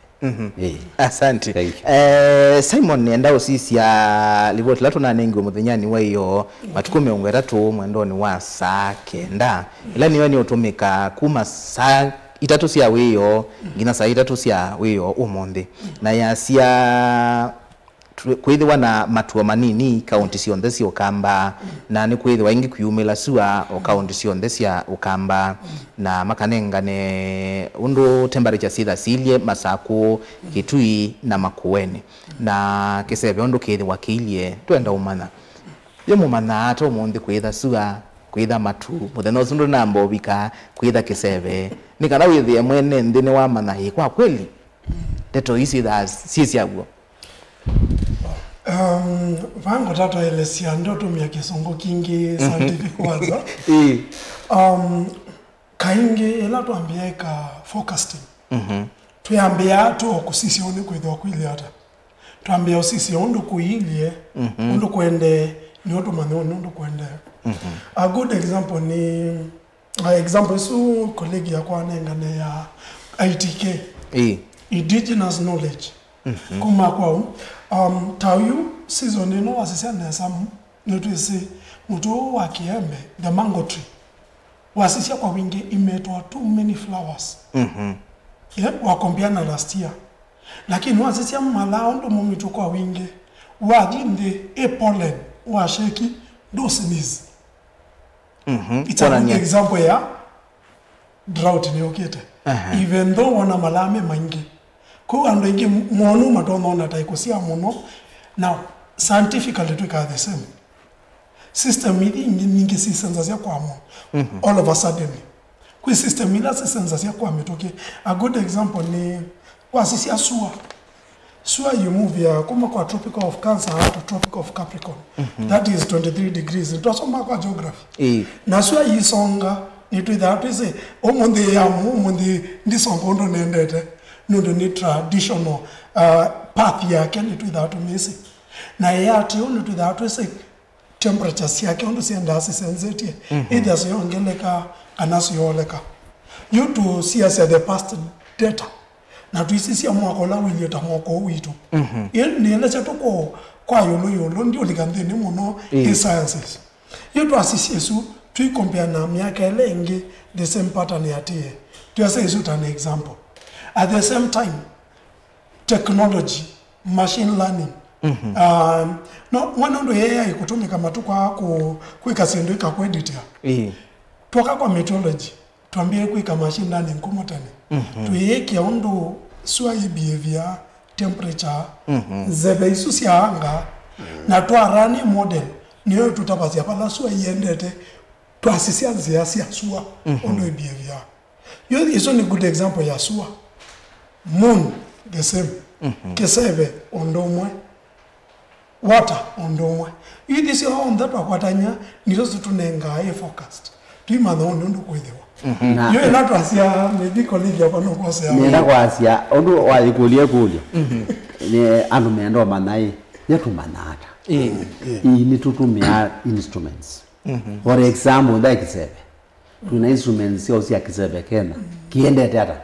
Ĩĩ. Asante. Thank you. Eh, Simon, nĩenda ũsisya livoti ĩla tũnanengiwe mũthenyanĩ wa ĩyoo, matukũ mĩongo ĩtatũ mwendonĩ wa saa kenda, ĩla nĩyo nĩũtũmĩka kuma saa itatũ sya wĩoo nginya saa itatũ sya wĩoo ũmũnthĩ. Na yasya, tũ- kwĩthĩwa na matuo manini kaũnti syonthe sya ũkamba, na nĩ kwĩthĩwa ĩngĩ kũyumĩla sua o kaũnti syonthe sya ũkamba, na makanengane ũndũ temperature syĩthasilye Masakũ, Kitui na Makueni, na kĩseve ũndũ kĩthĩwa kĩilye. Twenda ũmanya, yo mũmanyaa ata ũmũnthĩ kwĩtha sua, kwĩtha matu, mũthenya ũsu ndũnamba ũvika, kwĩtha kĩseve, nĩ kana wĩthĩe mwene nthĩ nĩwamanya ĩ kwa kweli ndeto ii syĩthaa syĩ syaw'o? Um, vaa ngũtata elesya ndũtũmĩa kĩsũngũ kingĩ scientific words, eh? Ĩĩ. Um, kaingĩ ĩla twambĩa ĩka forecasting, Mhm. twĩambĩa tũ kũsisya ũnĩ kwĩthĩwa kwĩlye ata. Twambĩa ũsisya ũndũ kũilyĩ, Mhm. ũndũ kũendee, nĩo tũmanya ũnĩ ũndũ kũendee. Mhm. A good example nĩ, uh, example ĩsu colleague yakwa anengane ya I T K, Ĩĩ. Indigenous knowledge. Mhm. Kuma kwau, um, ta ũyu season ĩno wasisya nesa, nĩtwĩsĩ mũtĩ ũũ wa kĩembe, the mango tree, wasisya kwa wingĩ imetwa too many flowers. Mhm. Yeah, wakompea na last year. Lakini wasisya malaa ũndũ maumĩtw'e kwa wingĩ, wathi nthĩ ĩ pollen, washeki, ndũ sneeze. Mhm. It's a good Kuonania. example ya drought nĩyũkĩte. Aha. Even though wona malaa me maingĩ. Kũu andũ aingĩ mwonu matonya ona ta ĩkũsya mũno. Now, scientifically twĩkaa the same. System ithi ingĩ nyingĩ sisenzasya kwa mũno. Mhm. All of a sudden. Kwĩ system ila sisenzasya kwa mĩtũkĩ. A good example nĩ wasisya sua. Sua yu move ya kuma kwa Tropic of Cancer to Tropic of Capricorn. Mhm. That is twenty-three degrees. Twasoma kwa geography. Ĩĩ. Na sua yisonga, nĩtwĩthaa twĩsĩ, ũmũnthĩ ya mu, ũmũnthĩ ndisonga ũndũ nendete. Nũndũ nĩ traditional, uh, path yake nĩtwĩthaa tũmĩsĩ. Na ĩatĩ ũũ nĩtwĩthaa twĩsĩ temperature syake ũndũ syendaa sisenzetye, Mhm. either siyongeleka kana siyooleka. Yu tũsiasya the past data, na tũisisya mwaka ũla wĩlye ta mwaka ũũ witũ. Mhm. Ĩ nĩelesya tũko kwa yũlũ yũlũ, ndiũlika nthĩnĩ mũno Ĩĩ. ĩ sciences. Yu twasisya ĩsu, tũikompea na myaka ĩla ĩngĩ, the same pattern yatĩĩe. Twĩasa ĩsu ta an example. At the same time, technology, machine learning. Mhm. Um, no, mwana ũndũ A I kũtũmĩka matukũ aa kũ-, kwĩka syĩndũ ikakweditia. Ĩĩ. Twoka kwa meteorology, twambie kwĩka machine learning kuma tene. Mhm. Twĩĩkĩa ũndũ sua ĩ behavior, temperature, Mhm. nzeve isu sya anga, na twarani model, nĩyo tũtavasya vala sua iendete, twasisya nzĩa sya sua, Mhm. ũndũ ĩ behavior. Yo, isu nĩ good example ya sua. Moon, the same. Mhm. Kĩseve, ũndũ ũmwe. Water, ũndũ ũmwe. Ithi syonthe twakwatany'a, nĩsyo situnengaa ĩ forecast. Twĩmanya ũndũ ũndũ kwĩthĩwa. Mhm. Na Yo ĩla twasya, maybe colleague yakwa nũkwosea nenda wĩa. kwasya, ũndũ wayĩkũlya ĩkũlyo, Mhm. nĩ andũ menda ũmanya ĩ, yatũmanya ata? Ĩĩ. Ĩĩ, nĩtũtũmĩaa instruments. Mhm. For example, nda kĩseve. Twĩna instruments sya ũsya kĩseve Kenya. Kĩendete ata?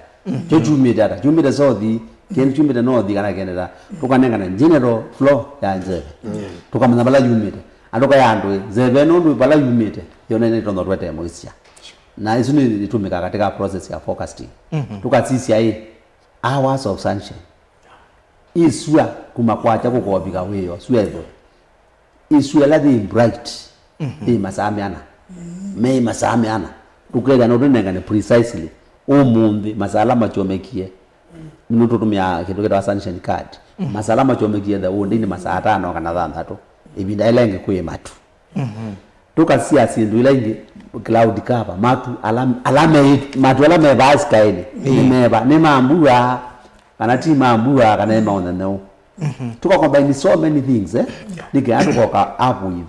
Kyo kyumĩte ata? Kyumĩte south, kĩ-, kyumĩte north, kana kĩendete ata? Tũkanengane general flow ya nzeve. Tũkamanya vala yumĩte. Na tũkaya andũ ĩ, nzeve ĩno ũndũ vala yumĩte, yonene ĩtonya twete mũisya. Na isu nĩ itũmĩkaa katika process ya forecasting. Mhm. Tũkasisya ĩ, hours of sunshine. Ĩ sua kuma kwakya kũkovika wĩoo, sua ĩthwe. Ĩsu ĩla yĩ bright, Mhm. yĩ masaa meana. Meĩ masaa meana. Tũkethĩa no tũnengane precisely ũmũnthĩ, masaa ala makyomekie. Nĩtũtũmĩaa kĩndũ kĩtawa sunshine card. Mhm. Masaa ala makyomekie the whole day nĩ masaa atano kana thanthatũ. Ĩvinda ĩla ĩngĩ kwĩ matu. Mhm. Tũkasisya syĩndũ ila ingĩ, cloud cover, matu ala, ala me, matu ala me vaa sky-inĩ, Ĩĩ. nĩ meva, nĩ ma mbua, kana ti ma mbua, kana nĩ ma ũneneu. Mhm. Tũka combine so many things, eh? Yeah. Nĩkĩ tũkoka up with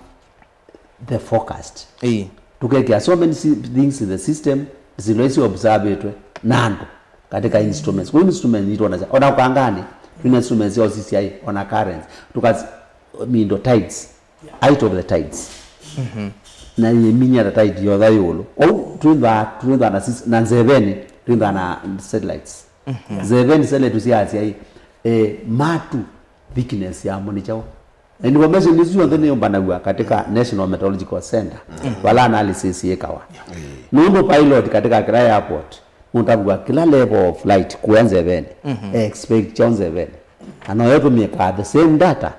the forecast. Ĩĩ. Tũkekĩa so many si-, things in the system, syĩndũ isu observe-ĩtwe na andũ katika instruments. Kwa instruments nĩ tuonacha, ona ũkangani, twina instruments ya O C C I, ona currents. Tukas-, mindo tides, height of the tides. Mhm. Na yĩminya ta tide yotha yũlũ. Ou twĩthwa, twĩthwa na sis-, na nzeveni, twĩthwa na satellites. Mhm. Nzeveni satellite syasya ĩ, eh, matu thickness yamo nĩ kyaũ? Na information isu yonthe nĩyũmbanaw'a katika National Meteorological Center, Mhm. vala analysis yĩkawa. Ĩĩ. Nũndũ pilot katika kĩla airport, nũtavw'a kĩla level of light kũya nzeveni, Mhm. expect kyaũ nzeveni. Na noyo tũmĩkaa the same data,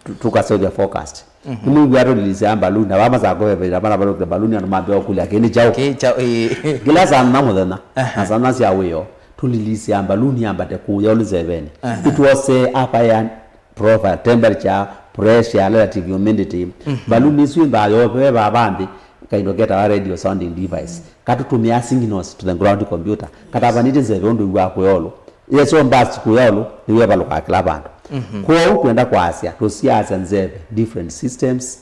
tu-, tũkaseũvya forecast. Mhm. Nĩmwĩw'aa tũliliisyaa baluni, na vaa masaa kũveveila, mana balũkile baluni, andũ mambĩa ũkũlya, "Kĩĩ nĩ kyaũ?" Kĩĩ kyaũ, ĩĩ. Kĩla saa na mũthenya, Aha. na saa na sya wĩoo, tũliliisyaa baluni yambate kũya ũlĩ nzeveni. Aha. Ĩtwosee upper air profile, temperature, pressure, relative humidity. Mhm. Baluni ĩsu ĩmbaa yovee vaa nthĩ, kaindo ketawa radio sounding device. Katũtũmĩaa signals to the ground computer. Katavanĩtye nzeve ũndũ ĩw'aa kũya ũlũ. Yeso burst kũya ũlũ, nĩw'o ĩvalũkaa kĩla vandũ. Mhm. Kwoou twenda kwasya, tũsiasya nzeve, different systems,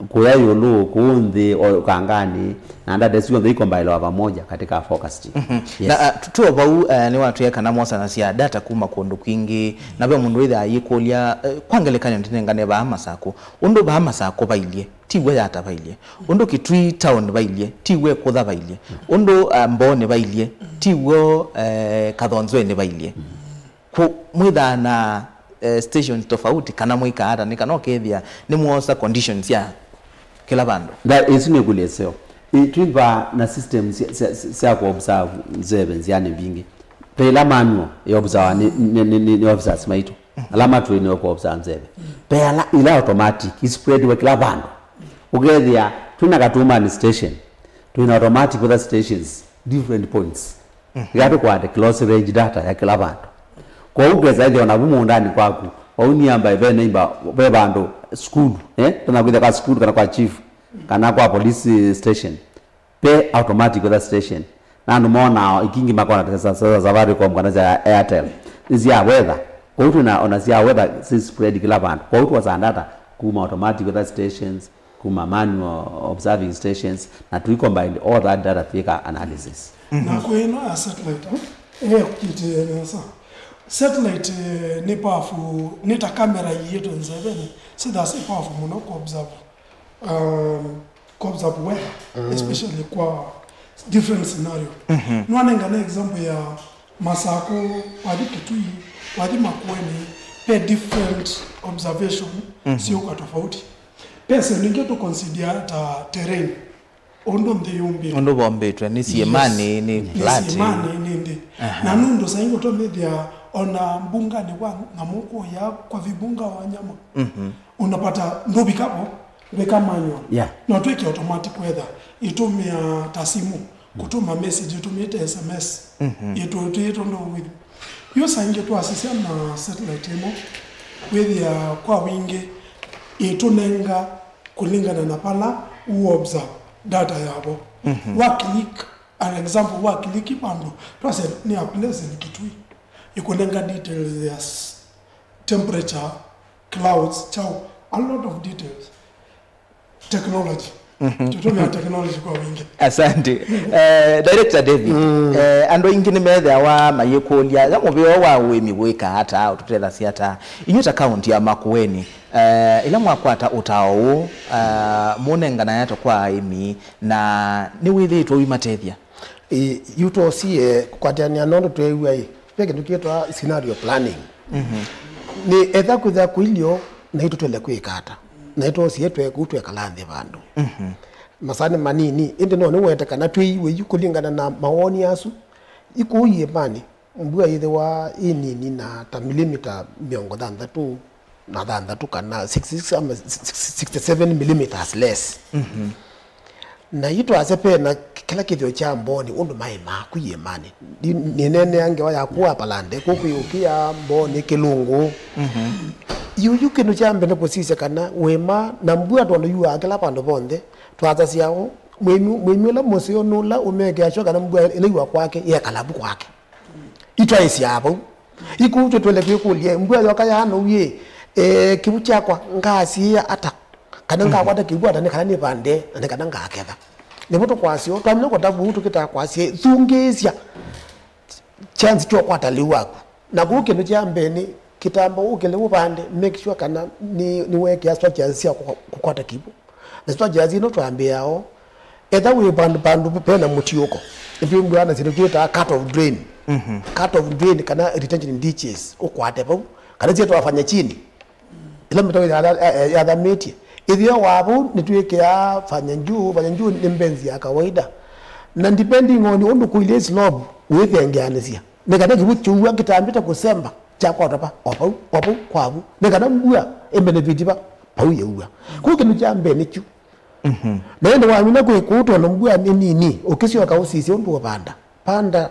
kũya ĩũlũ, kũũ nthĩ, o ũkanganĩ, na data isu syonthe ikombaĩlawa pamoja katika forecasting. Mhm. Yes. Na, uh, tu- tuo vau, uh, nĩwatwĩa kana mwosanasya data kuma kũndũ kwingĩ, na ve mũndũ wĩthĩaa ayĩkũlya, uh, kwa ngelekany'o ndinengane vaa Masakũ. Ũndũ vaa Masakũ vailyĩ, ti w'o Yatta vailyĩ. Ũndũ Kitui town vailyĩ, ti w'o Ĩkũtha vailyĩ. Ũndũ, uh, Mbooni vailyĩ, ti w'o, uh, Kathonzweni vailyĩ. Kũ- mwĩthaa na, eh, stations tofauti, kana mwĩkaa ata, nĩ kana ũkethĩa nĩmwosa conditions sya kĩla vandũ? That, ĩsu nĩ ĩkũlyo ĩseo. Ĩ, twĩva na system sya, sya, sya, sya kũobserve nzeve nzĩanĩ mbingĩ. Ve ĩla manual ĩobserve nĩ, nĩ, nĩ, nĩ, nĩ officers maitũ. Ala matũĩnĩwe kũobserve nzeve. Ve ala, ila automatic, ispreadiwe kĩla vandũ. Ũkethĩa twĩna Katumani station, twĩna automatic weather stations, different points. Ĩla tũkwate close range data ya kĩla vandũ. Kwoou ũkesa ĩthĩa ona vu mũũndanĩ kwaku, vau nĩamba ve neighbor, ve vandũ sukulu, eh? Tena kwĩthĩa kwa sukulu kana kwa chief, kana kwa police station, ve automatic weather station. Na andũ monaa, ikingi makona ta sya, sya, sya Safaricom kana sya Airtel. Nĩ sya weather. Kwoou twĩna ona sya weather si spread kĩla vandũ. Kwoou twosaa data kuma automatic weather stations, kuma manual observing stations, na tũi combine all that data twĩka analysis. Na kwĩ ĩno ya satellite, eh, ĩyekĩtĩe nesa. Satellite, eh, nĩ powerful, nĩ ta kamera iĩtwe nzevenĩ, si thasi powerful mũno ku observe, um, ku observe weather, especially kwa different scenario. Nĩwanengane example ya Masakũ, wathi Kitui, wathi Makueni, ve different observation syũka tofauti. Ve syĩndũ ingĩ tũ consider ta terrain, ũndũ nthĩ yũmbĩtwe. Ũndũ vombĩtwe, nĩ syĩmanĩ, nĩ flat. Nĩ syĩmanĩ, nĩ nthĩ. Na nũndũ saa ingĩ ũtomĩthĩa ona mbunganĩ wa nyamũ kũya kwa vibunga wa nyama. Unapata ndũvika vo, ndwĩka manual. Yeah. No twĩke automatic weather, ĩtũmĩa ta simũ, kũtũma message, ĩtũmĩte S M S. Ĩtũ-, ĩtũ-, ĩtũ no with. Yu saa ingĩ twasisya na satellite ĩno, wĩthĩa kwa wingĩ ĩtũnenga kũlingana na vala u observe data yavo. Wa click, an example, wa click vandũ, twasya nĩ a pleasant Kitui, ĩkũnenga details ya s-, temperature, clouds, chau, a lot of details. Technology. Tũtũmĩa technology kwa wingĩ. Asante. Eh, Director David, eh, andũ aingĩ nĩmethĩawa mayĩkũlya, ya mũvĩa wa ũĩmi wĩkaa ata, ũtũtethasya ata? Inyuĩ ta kaunti ya Makueni, eh, ĩla mwakwata ũtao ũũ, eh, mũnenganae ata kwa aĩmi, na nĩwĩthĩĩtwe ũimatethya? Ĩ, yu twosie kũkwatĩanĩa nũndũ tweew'a ĩ, ve kĩndũ kĩtwa scenario planning. Nĩ etha kwĩthĩa kũilyo, naitũ twĩle kwĩka ata? Naitũ twosie twe kũu twekala nthĩ vandũ. Masaa nĩ manini, ĩndĩ no nĩwete kana twĩiwe yu kũlingana na mawoni asu. Yu kũu iĩmanĩ, mbua yĩthĩwa ĩ nini na ta milimita mĩongo thanthatũ na thanthatũ kana sixty-six ama sixty-seven millimeters less. Na yu twasya ve na kĩla kĩthĩo kya Mbooni ũndũ maĩmaa ku iĩmanĩ. Nĩ-, nĩneenea ngewa yaku wa Palande, kũkwĩ ũkĩa Mbooni kĩlungu. Yu, yu kĩndũ kya mbee nĩ kũsisya kana wĩma na mbua, tondũ yuaa kĩla vandũ vonthe. Twasasya o, mũĩmi, mũĩmi ũla mũseo nũla ũmekĩa sure kana mbua ĩla yua kwake yekala vu kwake. Itwaĩsyaa vau. Yu kũu tũtwele kwĩkũlya, mbua yoka yaanũu ĩ, eh, kĩw'ũ kyakwa ngaasiĩa ata? Kana ngakwata kĩw'ũ ata nĩ kana nĩvande, na nĩ kana ngaketha? Nĩvo tũkwasya ũu, twamina kũtavw'a ũu tũkĩtaa kwasya, thungĩĩsya chance kya ũkwata lĩu waku. Na kũu kĩndũ kya mbee nĩ kĩtamba ũkĩle ũvande, make sure kana nĩ, nĩweekĩa structures sya kũka-, kũkwata kĩw'ũ. Na structures ino twambĩaa o, etha wĩ vandũ, vandũ vena mũtiũko. Nĩtwĩmbũaa na syĩndũ twĩtaa cut off drain. Cut off drain kana retention ditches, ũkwate vau. Kana syĩtwa fanya chini. Ĩla mĩtaro ya, ya, ya, yathamĩtye. Ĩthĩo wa vau nĩtwĩkĩaa fanya juu, fanya juu nĩ mbenzi ya kawaida. Na depending on ũndũ kũilye slope, wĩthengeanĩsya. Nĩ kana kĩw'ũ kyũua kĩtambĩte kũsemba, kyakwata va, o vau, o vau, kwa vu. Nĩ kana mbua ĩmbenefiti va, vau yaua. Kũu kĩndũ kya mbee nĩkyu. Na ĩndĩ wamina kwĩ kũu tondũ mbua nĩ nini, ũkĩsyoka ũsisye ũndũ ũvanda. Panda,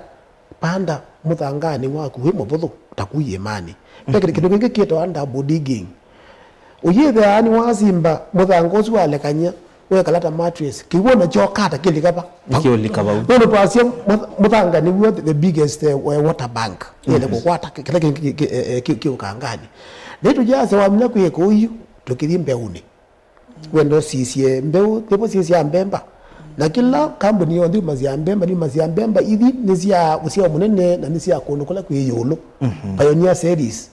panda mũthanganĩ waku wĩ mũvũthũ, ta ku iĩmanĩ. Ve kĩndũ, kĩndũ kĩngĩ kĩtawa double digging. Ũyĩthĩaa nĩwasimba mũthanga ũsu walekany'a, wekala ta mattress, kĩw'ũ nakyo kata kĩlika va? Kĩũlika vau. Nũndũ twasya mũth-, mũthanga nĩw'o the biggest, eh, water bank. Yĩle kũkwata kĩ-, kĩla kĩ-, kĩ-, kĩ-, eh, eh, kĩ-, kĩ ũkanganĩ. Nĩtũyasya wamina kwĩ kũu yu, tũkĩthi mbeũnĩ. Wenda ũsisye mbeũ, nĩvo syĩsyaa mbemba. Na kĩla kambuni yonthe yumasya mbemba, nimasya mbemba, ithi nĩ sya ũsyao mũnene na nĩ sya kũndũ kũla kwĩ ĩũlũ. Pioneer Series.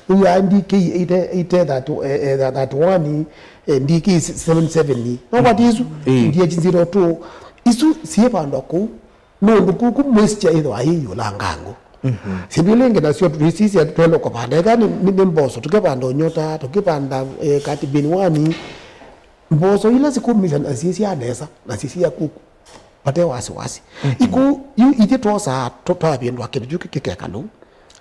Ũyũ a D K eighty, eighty, thirty, eh, eh, thirty-one, eh, D K seven seventy. No kwati isu, D H zero two. Isu syĩvandwa kũu. Nũndũ kuku moisture ĩthwa yĩ ĩũlangangũ. Syĩndũ ila ingĩ nasyo tũisisya twenda kũvanda. Ethĩwa nĩ, nĩ, nĩ mboso, tũkĩvanda ũnyota, tũkĩvanda, eh, katibini wani. Mboso ila sikũmĩsya na syĩsyaa nesa, na syĩsyaa kuku. Vate wasiwasi. Iku, yu ithyĩ twosaa tũ-, twavĩndũa kĩndũ kyu kĩ-, kĩkeka lĩu.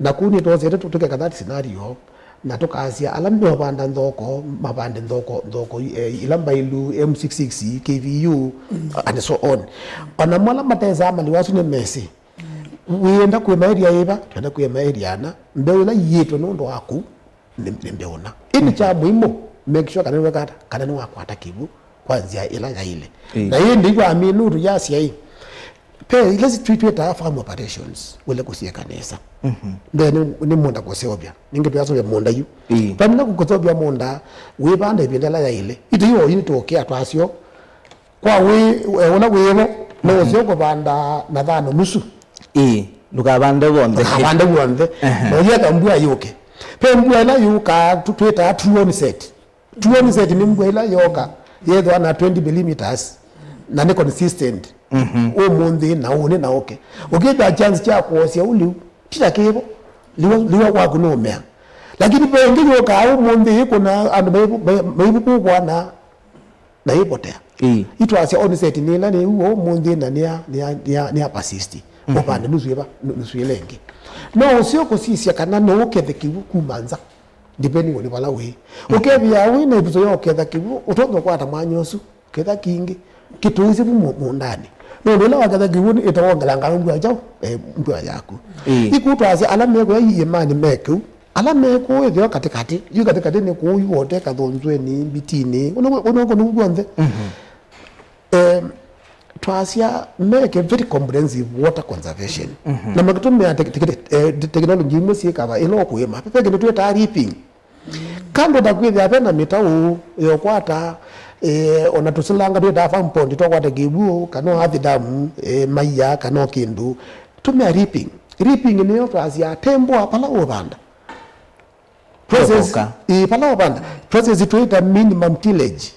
Na kũu nĩtwosete tũ-, tũkeka that scenario, na tũkasya ala meũvanda nthoko, mavande nthoko, nthoko, eh, ila mbailu, M sixty-six, K V U, and so on. Ona mo ala matesaa malĩu asu nĩmesĩ. Wĩenda kũĩma area yĩva? Twenda kũĩma area ana. Mbeũ ĩla ĩĩtwe nũndũ wa kũu, nĩ, nĩ mbeũ na. Ĩndĩ kya mũimũ, make sure kana nĩweka ata, kana nĩwakwata kĩw'ũ kwa nzĩa ĩla yaĩle. Ĩĩ. Na ĩndĩ yu amina ũndũ yasya ĩ, ve ila si-, twi-, twĩtaa farm operations, wĩle kũsyĩka nesa. Mbee nĩ, nĩ mũũnda kũseũvya. Ningĩ tũyaseũvya mũũnda yu. Ĩĩ. Vamina kũseũvya mũũnda, wĩvanda ĩvinda ĩla yaĩle. Ĩtũ yu oyu nĩtũũkĩa twasyo. Kwa wĩ, eh, ũla wĩvo, no ũseo kũvanda na thano nusu. Ĩĩ, ndũkavande vonthe. Ndũkavande vonthe. Ehe. Na ũyeka mbua yũke. Ve mbua ĩla yũkaa, tũ-, twĩtaa two onset. Two onset nĩ mbua ĩla yoka, yethwa na twenty millimeters, na nĩ consistent. Ũmũnthĩ na ũnĩ na ũke. Ũkĩthĩa chance kya kũosya ũliu, ti ta kĩvo. Liwa, liwa waku nũũmea. Lakini ve ĩngĩ yũkaa ũmũnthĩ ĩkũna andũ maivu-, mai-, maivukũvwa na na ĩpotea. Ĩĩ. Itwasya onset nĩ ĩla nĩ ũũ ũmũnthĩ na nĩa, nĩa, nĩa, nĩa persist. Ũvande nusu ĩva, nu-, nusu ĩla ĩngĩ. No ũseo kũsisya kana no ũkethe kĩw'ũ kuma nza, depending on vala wĩ. Ũkethĩa wĩ na ĩvuso ya ũketha kĩw'ũ, ũtonya ũkwata mwanya ũsu, ketha kingĩ, kĩtũĩsye vu mũ-, mũũndanĩ. Nũndũ ĩla waketha kĩw'ũ, ĩtawongelanga mbua kyaũ, eh, mbua yaku. Ĩĩ. Iku twasya ala mekũya iĩmanĩ me kĩu, ala me kũũ ĩtheo katĩkatĩ, yu katĩkatĩ nĩ kũu yu wote kathũnzwenĩ, mbitinĩ, ũnũkũ nĩu kw'onthe. Em, twasya meke very comprehensive water conservation. Na makĩtũmĩa tek-, tek-, tek-, eh, te-, technology imwe syĩkava ĩla ũkũĩma. Ve kĩndũ twĩtaa reaping. Kando na kwĩthĩa ve na mĩtaũ yokwata, eh, ona tũsilanga twĩtaa farm pond twakwata kĩw'ũ, kana earth dam, eh, maia, kana o kĩndũ. Tũmĩa reaping. Reaping nĩyo twasya tembũa pala ũvanda. Process, ĩĩ, vala ũvanda. Process twĩta minimum tillage.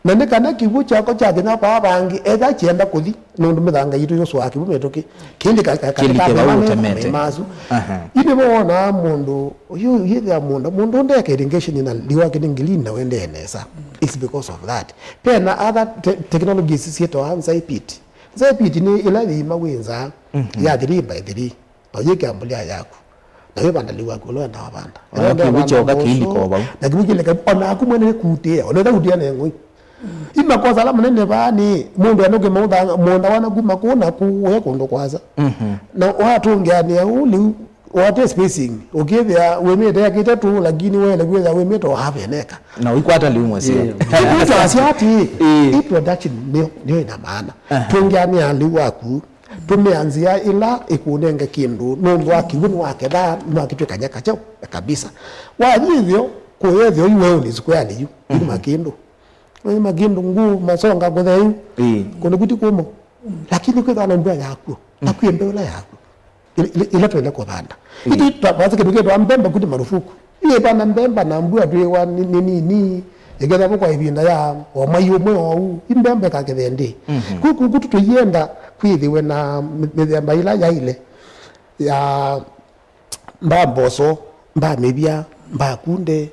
Na nĩ kana kĩw'ũ kyako kyakinya kwa vangi, etha kyenda kũthi, nũndũ mĩthanga yitũ yũsũaa kĩw'ũ mĩtũkĩ. Kĩndĩ ka, ka, ka, kĩlike vau ũtemete. Masu. Aha. Ĩndĩ wonaa mũndũ, ũyũ yĩthĩa mũũnda, mũndũ ndeka irrigation na liwa kĩnĩ ngilini na wendee nesa. It's because of that. Pena other te-, technologies syĩtawa nzai pit. Nzai pit nĩ ĩla yĩima wĩ nza, ya three by three. Na ũyĩkĩa mbolea yaku. Na wĩvanda lĩu waku ũla wendaa vanda. Ona kĩw'ũ kyoka kĩilika o vau. Na kĩw'ũ kĩilika, o naku mwene nĩkutĩa, ona ĩla utĩa na ng'oi. I makosa ala manene vaa nĩ, mũndũ anũke mũũnda wana kuma kũu na kũũ, we kũndũ kwasa. Na watũngĩanĩa ũu lĩu, wate spacing, ũkĩthĩa wĩmĩte eka itatũ, lakini wele kwĩthĩa wĩmĩte o half an acre. Na ũikwata lĩu mũsyĩ. Ĩĩ. Ĩtwasya atĩ, ĩĩ, ĩ production nĩyo, nĩyo ĩna maana. Aha. Tũngĩanĩa lĩu waku, tũmĩa nzĩa ĩla ĩkũnenge kĩndũ, nũndũ wa kĩw'ũ nĩwaketha, nĩwakĩtw'ĩkany'a kyaũ kabisa. Wathi ĩtheo, kũya ĩtheo yu weũnĩ squarely yu, yu nĩ makĩndũ. Yu nĩ makĩndũ, ngũ, masonga kũthea yu. Ĩĩ. Kũndũ kũti kũmũ. Lakini kwĩthwa na mbua yakw'o, na kwĩ mbeũ ĩla yakw'o. Ĩla, ĩla, ĩla twĩle kũvanda. Ĩĩ. Itũ twavasa kĩndũ kĩtawa mbemba kuti marufuku. Ĩĩ, vana mbemba na mbua twĩwa nĩ, nĩ nini, ĩkethwa kwa ĩvinda ya o mwai ũmwe oou, i mbemba ĩkakethe ndĩ. Kũ, kũ, kũtu tũienda kwĩthĩwe na mĩ-, mĩthemba ĩla yaĩle ya mbaa mboso, mbaa mĩvya, mbaa kunde.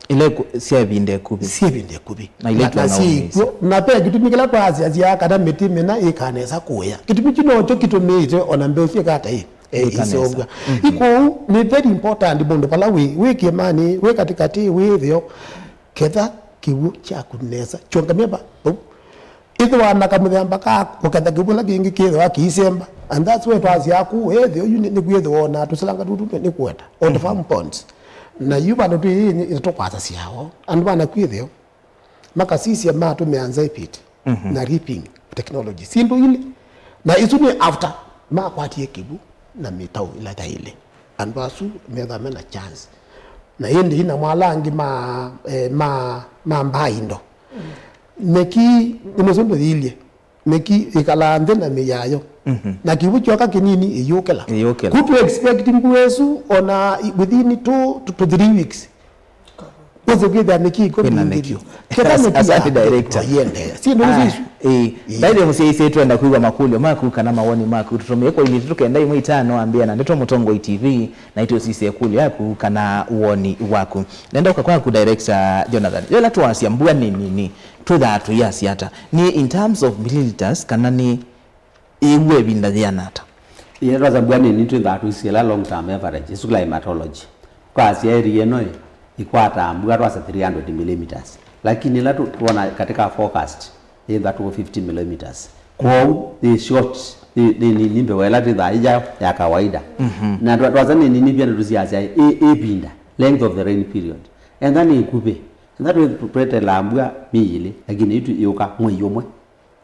Ila iku-, sya ĩvinda ĩkuvĩ. Sya ĩvinda ĩkuvĩ. Na ila na, na ikwona syĩ ũmĩsyo. Ikw'o, na ve kĩtumi kĩla twasya kana mĩtĩ mĩna ĩkanesa kũya. Kĩtumi kyu nokyo kĩtũmĩĩte ona mbeũ syĩka ata ĩ. Eh, ĩkanesa. Iseũvw'a. Ĩkũu nĩ very important mũndũ vala wĩ, wĩ kĩĩmanĩ, wĩ katĩkatĩ, wĩ ĩtheo, ketha kĩw'ũ kyaku nesa. Kyũngamya va, vau. Ĩthĩwa na kamũthemba ka kũketha kĩw'ũ kĩla kĩngĩ kĩthĩwa kĩisemba. And that's why twasyaa kũu ĩtheo yu nĩ, nĩkwĩthĩwa ona tũsilanga tũtũ nĩ, nĩkũeta. On farm ponds. Na yu vandũ twĩ ĩ, ĩ, tũkwasasya o. Andũ vana kwĩthĩo. Makasisya matũmĩa nzai pit na reaping technology. Syĩndũ ilĩ. Na isu nĩ after makwatie kĩw'ũ na mĩtaũ ĩla yaĩle. Andũ asu methwa mena chance. Na ĩndĩ ina mwala angĩ ma, eh, ma, ma mbaa indo. Nyeki, ĩno syo ndũyilye. Nyeki ĩkalaa nthĩ na mĩĩ yayo. Mhm. Na kĩw'ũ kyoka kĩnini ĩyũkĩla. Ĩyũkĩla. Ku to expect mbua ĩsu ona i-, within two to, to three weeks. Wĩsĩ kwĩthĩa nyeki ĩkw'o kwĩna nyeki. Kĩla nyeki asante ya director. Yende. Si ndio? Ah, isu. Eh, by the way, mũsyaĩĩsya twenda kwĩw'a makũlyo maku kana mawoni maku. Tũtũmĩe kwa ilĩ tũkenda ĩmwe itano ambĩa na ndeto Mũtongoi T V. Na itũsisye ĩkũlyo yaku kana woni waku. Nenda ũka kwaku, Director Jonathan. Yĩla twasya mbua nĩ nini, twĩthaa tũiasya ata? Nĩ in terms of milliliters kana nĩ ĩw'o ĩvinda yĩana ata? Yĩla twasya mbua nĩ nini, twĩthaa tũisye ĩla long term average, ĩsu climatology. Kwasya area ĩno ĩ, ĩkwataa mbua twasya three hundred millimeters. Lakini ĩla tũ-, twona katika forecast, yĩthaa two fifty millimeters. Kwoou, yĩ short, yĩ, nĩ nini mbee wa ĩla twĩthaa ĩya ya kawaida. Mhm. Na twa-, twasya nĩ nini pia nĩtũsiasya ĩ, ĩvinda, length of the rain period. Enda nĩ ĩkuvĩ. Enda twĩ-, twetelaa mbua myei ĩlĩ, lakini yu yũka mwei ũmwe.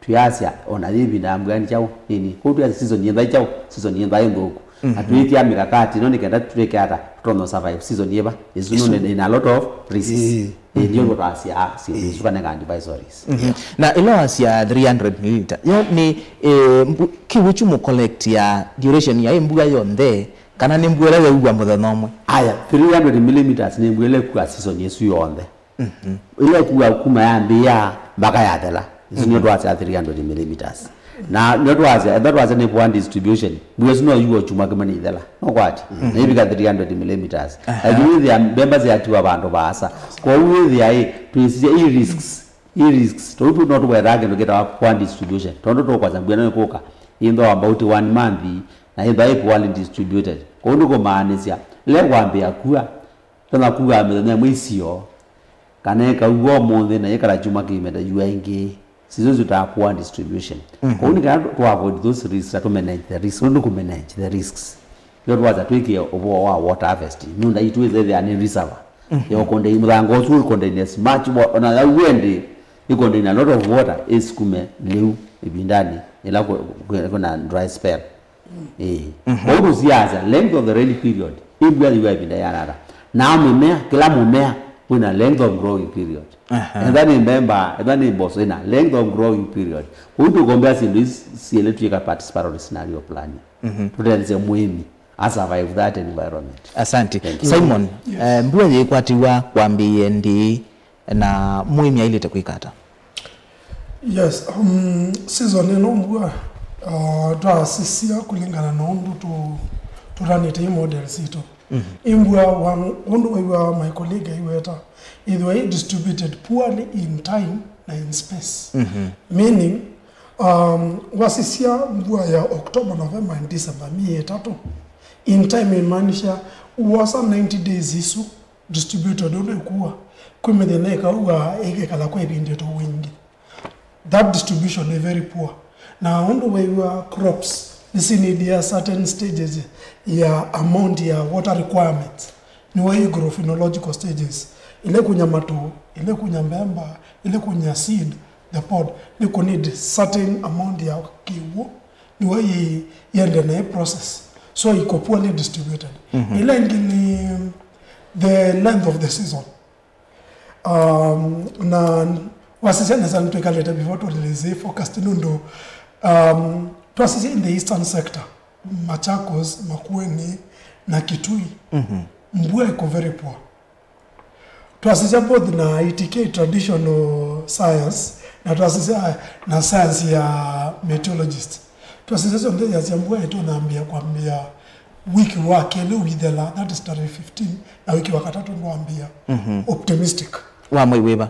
Twĩasya, ona yĩ ĩvinda ya mbua nĩ kyaũ, nini. Kwoou twĩasya season yĩthaa kyaũ, season yĩthaa ĩ nthũku. Na twĩthĩa mikakati ĩno nĩ kenda twĩke ata tũtonye survive season yĩva. Ĩsu nĩ, ĩna a lot of risks. Ĩĩ. Ĩĩ, ndio tũtasya syĩndũ isu kana nga advisories. Mhm. Na ĩla wasya three hundred milliliter, yo nĩ, eh, mbu-, kĩw'ũ kyu mũ collect ya duration ya mbua yonthe, kana nĩ mbua ĩla yaua mũthenya ũmwe? Aya, three hundred millimeters nĩ mbua ĩla ĩkua season ĩsu yonthe. Mhm. Ĩla ĩkua kuma yambĩĩa mpaka yathela. Isu nĩo twasya three hundred millimeters. Na nĩo twasya, ethwa twasya nĩ poor distribution, mbua ĩsu no yua kyumwa kĩmwe nĩ ithela. No kwati? Mhm. Na ivika three hundred millimeters. Aha. Lakini wĩthĩa mbemba syatiwa vandũ vaasa. Kwoou wĩthĩa ĩ, twĩsisya i risks, i risks. Tondũ tu no tũwetaa kĩndũ kĩtawa poor distribution. Tondũ tũkwasya mbua ĩno ĩkũka, ĩthwa about one month, na ĩthwa ĩ poorly distributed. Kwoou nĩ kũmaanisya, ĩla ĩkwambĩĩa kua, Tena kuaa mĩthenya ĩmwe isio, kana ĩkauwa ũmũnthĩ na yĩkala kyumwa kĩimĩte yua ĩngĩ. Sisyo syĩtawa poor distribution. Mhm. Kwoou nĩ kana tũ avoid those risks, na tũ manage the risks. Nũndũ kũ manage the risks, nĩyo twasya twĩkĩe ũvoo wa water harvesting. Mĩũnda itũ ĩthĩawa nĩ reservoir. Mhm. Yo contain, mũthanga ũsu ũ contain as much wa-, ona yau wendĩ, ĩ contain a lot of water, ĩsukume lĩu ĩvindanĩ ĩla kwĩ-, kwĩ-, kwĩna dry spell. Ĩĩ. Mhm. Kwoou tũsiasya length of the rain period, ĩ mbua yĩua ĩvinda yĩana ata, na mĩmea, kĩla mũmea wĩna length of growing period. Aha. Ethwa nĩ mbemba, ethwa nĩ mboso, ĩna length of growing period. Kwoou tũkombea syĩndũ isi syĩlĩ twĩka participatory scenario planning. Mhm. Tũtethesye mũĩmi a survive that environment. Asante. Thank you. Simon, yes, eh, mbua yĩkwatiwa kwambĩĩe ndĩĩ? Na mũĩmi ailĩte kwĩka ata? Yes, um, season ĩno mbua, uh, twasisya kũlingana na ũndũ tũ-, tũtanĩte ĩ model sitũ. Mhm. Ĩ mbua wa-, ũndũ waiwa my colleague aiweta, ĩthĩwa ĩ distributed poorly in time na in space. Mhm. Meaning, um, wasisya mbua ya October, November and December, myei ĩtatũ, in time imaanisha wosa ninety days isu, distributed ũndũ ĩkua. Kwĩ mĩthenya ĩkaua ĩkekala kwa ĩvinda ĩtowingĩ. That distribution is very poor. Na ũndũ waiwa crops nĩsinidia certain stages ya amount ya water requirements, nĩwai agrophenological stages. Ĩla ĩkunya matũ, ĩla ĩkunya mbemba, ĩla ĩkunya seed, the pod, nĩkũ need certain amount ya kĩw'ũ nĩw'o yĩ-, yĩende na ĩ process. So iko poorly distributed. Mhm. Ĩla ĩngĩ nĩ the length of the season. Um, na wasisya nesa nĩtwĩkalĩte before tũlĩlĩsye forecast nũndũ, um, twasisya in the eastern sector, Machakos, Makueni na Kitui, mhm, mbua iko very poor. Twasisya both na I T K, traditional science, na twasisya na science ya meteorologist. Twasisya syonthe yasya mbua ĩtonambia kwambia wiki wa kelĩ ũithela, that is tarehe fifteen, na wiki wa katatũ ndwambia. Mhm. Optimistic. Wa mwei wĩva?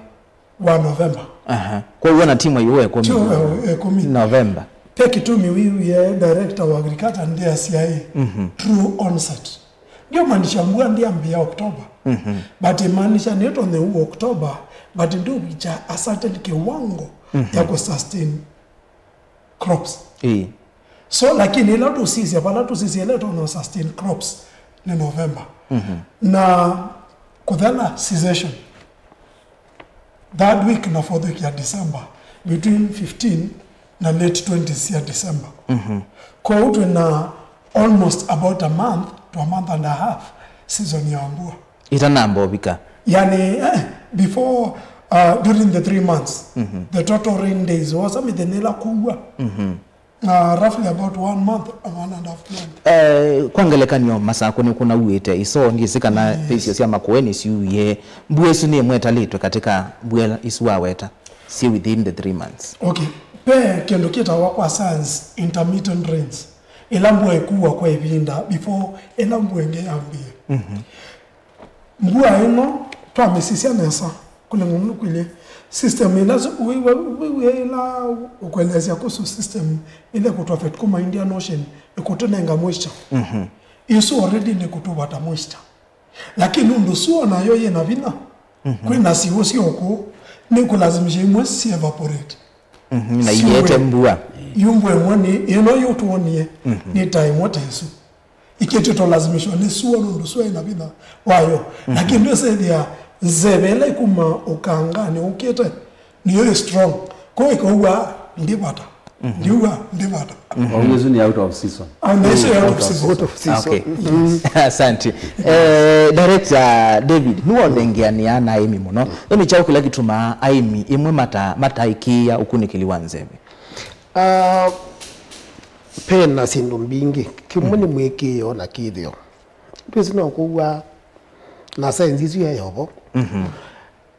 Wa November. Aha. Kwa hiyo na timu hiyo ya kumi. Timu ya kumi. November. Pe kĩtumi wiwie director wa agriculture ndia C I A. Mhm. True onset. Ndio maanisha mbua ndiambia October. Mhm. But imaanisha nĩtonye u October, but ndio wicha a certain kiwango, mhm, ya ku sustain crops. Ĩĩ. So, lakini ila tusisya, vala tusisya ila tonye sustain crops ni November. Mhm. Na kuthela cessation. Third week na fourth week ya December, between fifteen na late twenties ya December. Mhm. Kwoou twina almost about a month to a month and a half season ya mbua. Itanamba ũvika. Yani, eh, before, uh, during the three months, the total rain days, wosa mĩthenya ĩla kũua, uh, roughly about one month, one and a half month. Eh, kwa ngelekany'o, Masakũ nĩkũnauĩte, isoo ndyĩsĩ kana isio sya Makueni syuie. Mbua ĩsu nĩ ĩmwe ĩtalĩtwe katika mbua isu waweta syĩ within the three months? Okay, ve kĩndũ kĩtawa kwa science intermittent rains, ĩla mbua ĩkuwa kwa ĩvinda before ĩla mbua ĩngĩ yambĩe. Mbua ĩno twamĩsisya nesa kũlingana na kwĩlĩ system ĩla ĩla ũkũelesya kũsu system ĩla ĩkũtũ affect kuma Indian Ocean ĩkũtũnenga moisture. Ĩsu already nĩkũtũvata moisture. Lakini nũndũ sua nayo yĩ na vinya, kwĩ na siw'ũ sya ũkũũ, nĩkũlazimisha imwe si evaporate. Mhm, na iete mbua. Yu mbua ĩmwe nĩ ĩno yũtwonie, nĩ ta ĩmwe ta ĩsu. Ikĩtĩ tũlazimishwa nĩ sua nũndũ sua ĩna vinya wayo. Lakini ndwĩsethĩa nzeve ĩla ĩkuma ũkanganĩ ũkĩte nĩyo ĩ strong. Kwa ĩkaua ndivata. Ndiua ndivata. Wau ĩsu nĩ out of season. And they say out of season. Out of season. Okay. Asante. Eh, Director David, nĩwonengeanĩa na aĩmi mũno. Ĩnĩ kyaũ kĩla kĩtumaa aĩmi ĩmwe mata mataĩkĩĩa ũkunĩkĩli wa nzeve? Ah, ve na syĩndũ mbingĩ. Kĩmwe nĩ mwĩkĩĩo na kĩthĩo. Twĩsĩ no kũua na saenzi isu yayovo.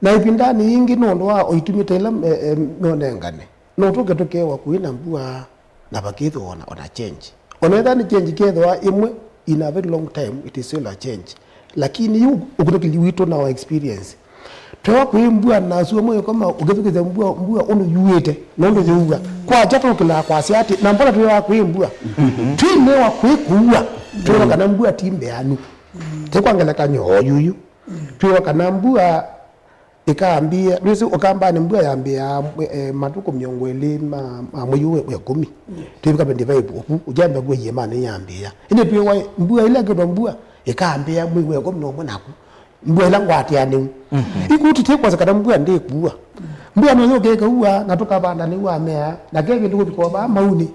Na ĩvindanĩ yĩngĩ nũndũ wa o itumi ta ila me- em- meonengane, no tũke tũkewa kwĩ na mbua na vakĩthĩwa ona, ona change. Ona ethĩwa nĩ change kethĩwa ĩmwe, in a very long time it is still a change. Lakini yu ũkunĩkĩli witũ na our experience, twewa kwĩ mbua na asu amwe ũkoma ũkĩthukĩsya mbua, mbua ũndũ yuĩte na ũndũ yĩua. Kwakya tũkĩlaa kwasya atĩ na mbona twewa kwĩ mbua, twĩnewa kwĩ kũua, twewa kana mbua ti mbeanu. Tĩ kwa ngelekany'o o yuyu, twewa kana mbua ĩkambĩĩa, nĩwĩsĩ Ũkambanĩ mbua yambĩĩaa, eh, matukũ mĩongo ĩlĩ ma, ma mwei ũyũ wa ĩkũmi. Twĩvika twenty-five ũku, ũkyambĩa mbua iĩmanĩ yambĩĩa. Ĩndĩ twĩwa mbua ĩla ĩkĩtwa mbua ĩkambĩĩa mwei wa ĩkũmi na ũmwe naku. Mbua ĩla ngwatĩanĩu. Ĩkũũ tũtĩkwasya kana mbua ndĩkũua. Mbua no yũke ĩkaua, na tũkavanda nĩw'o amea, na kevĩndĩ kũvika o vaa maunĩ.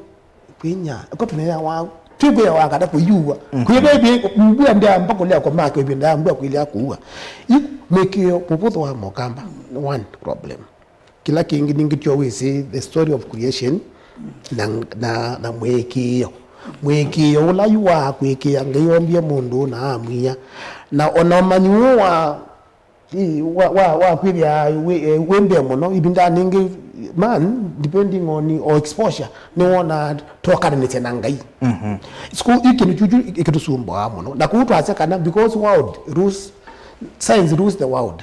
Kwinya, ko tũneawa twĩkwĩawa kana kũyuwa. Kwĩvĩvĩ mbua ndĩamba kũlea kũmaka ĩvinda ya mbua kwĩlea kũua. Yu mwĩkĩĩo mũvũthũ wa Mũkamba, one problem. Kĩla kĩngĩ ningĩ tyo wĩsĩ the story of creation na, na, na mwĩkĩĩo. Mwĩkĩĩo ũla yu wa kwĩkĩĩa Ngai ombie mũndũ na amwia. Na ona ũmanyi ũũ wa Ĩ, wa, wa, wa kwĩthĩa wĩ, eh, wĩ mbee mũno, ĩvindanĩ ĩngĩ, man, depending on our exposure, nĩwona twokananĩsya na Ngai. So, ĩ kĩndũ kyuchu ĩkĩtũsumbũaa mũno. Na kũu twasya kana, because world rules, science rules the world.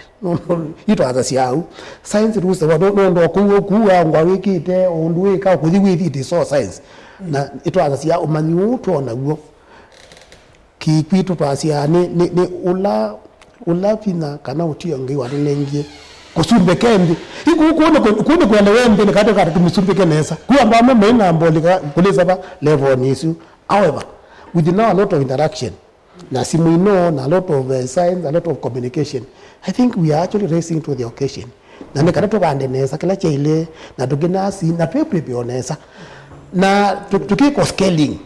Itwathasya au, science rules the world. Nũndũ kũu, kũu wangwa wĩkĩte, ũndũ wĩka, kũthi wĩthi, it is all science. Na itwathasya ũmanyi ũũ twonaw'o. Kĩkwitũ twasyaa nĩ, nĩ, nĩ ũla, ũla vinya kana ũtio Ngai watũnengie kũsumbĩke nthĩ. Ĩ kũu, kũu nĩ kũ-, kũu nĩ kũelewe nthĩ nĩ katĩ katũ tũmĩsumbĩke nesa. Kwĩ andũ amwe maĩ na mbolika kũlĩsava levelnĩ ĩsu. However, with now a lot of interaction, na simũ ino, na a lot of, eh, science, a lot of communication, I think we are actually rising to the occasion. Na nĩ kana tũvande nesa kĩla kyaĩle, na tũkĩnasi, na twĩ prepare nesa. Na tũ-, tũkĩko scaling.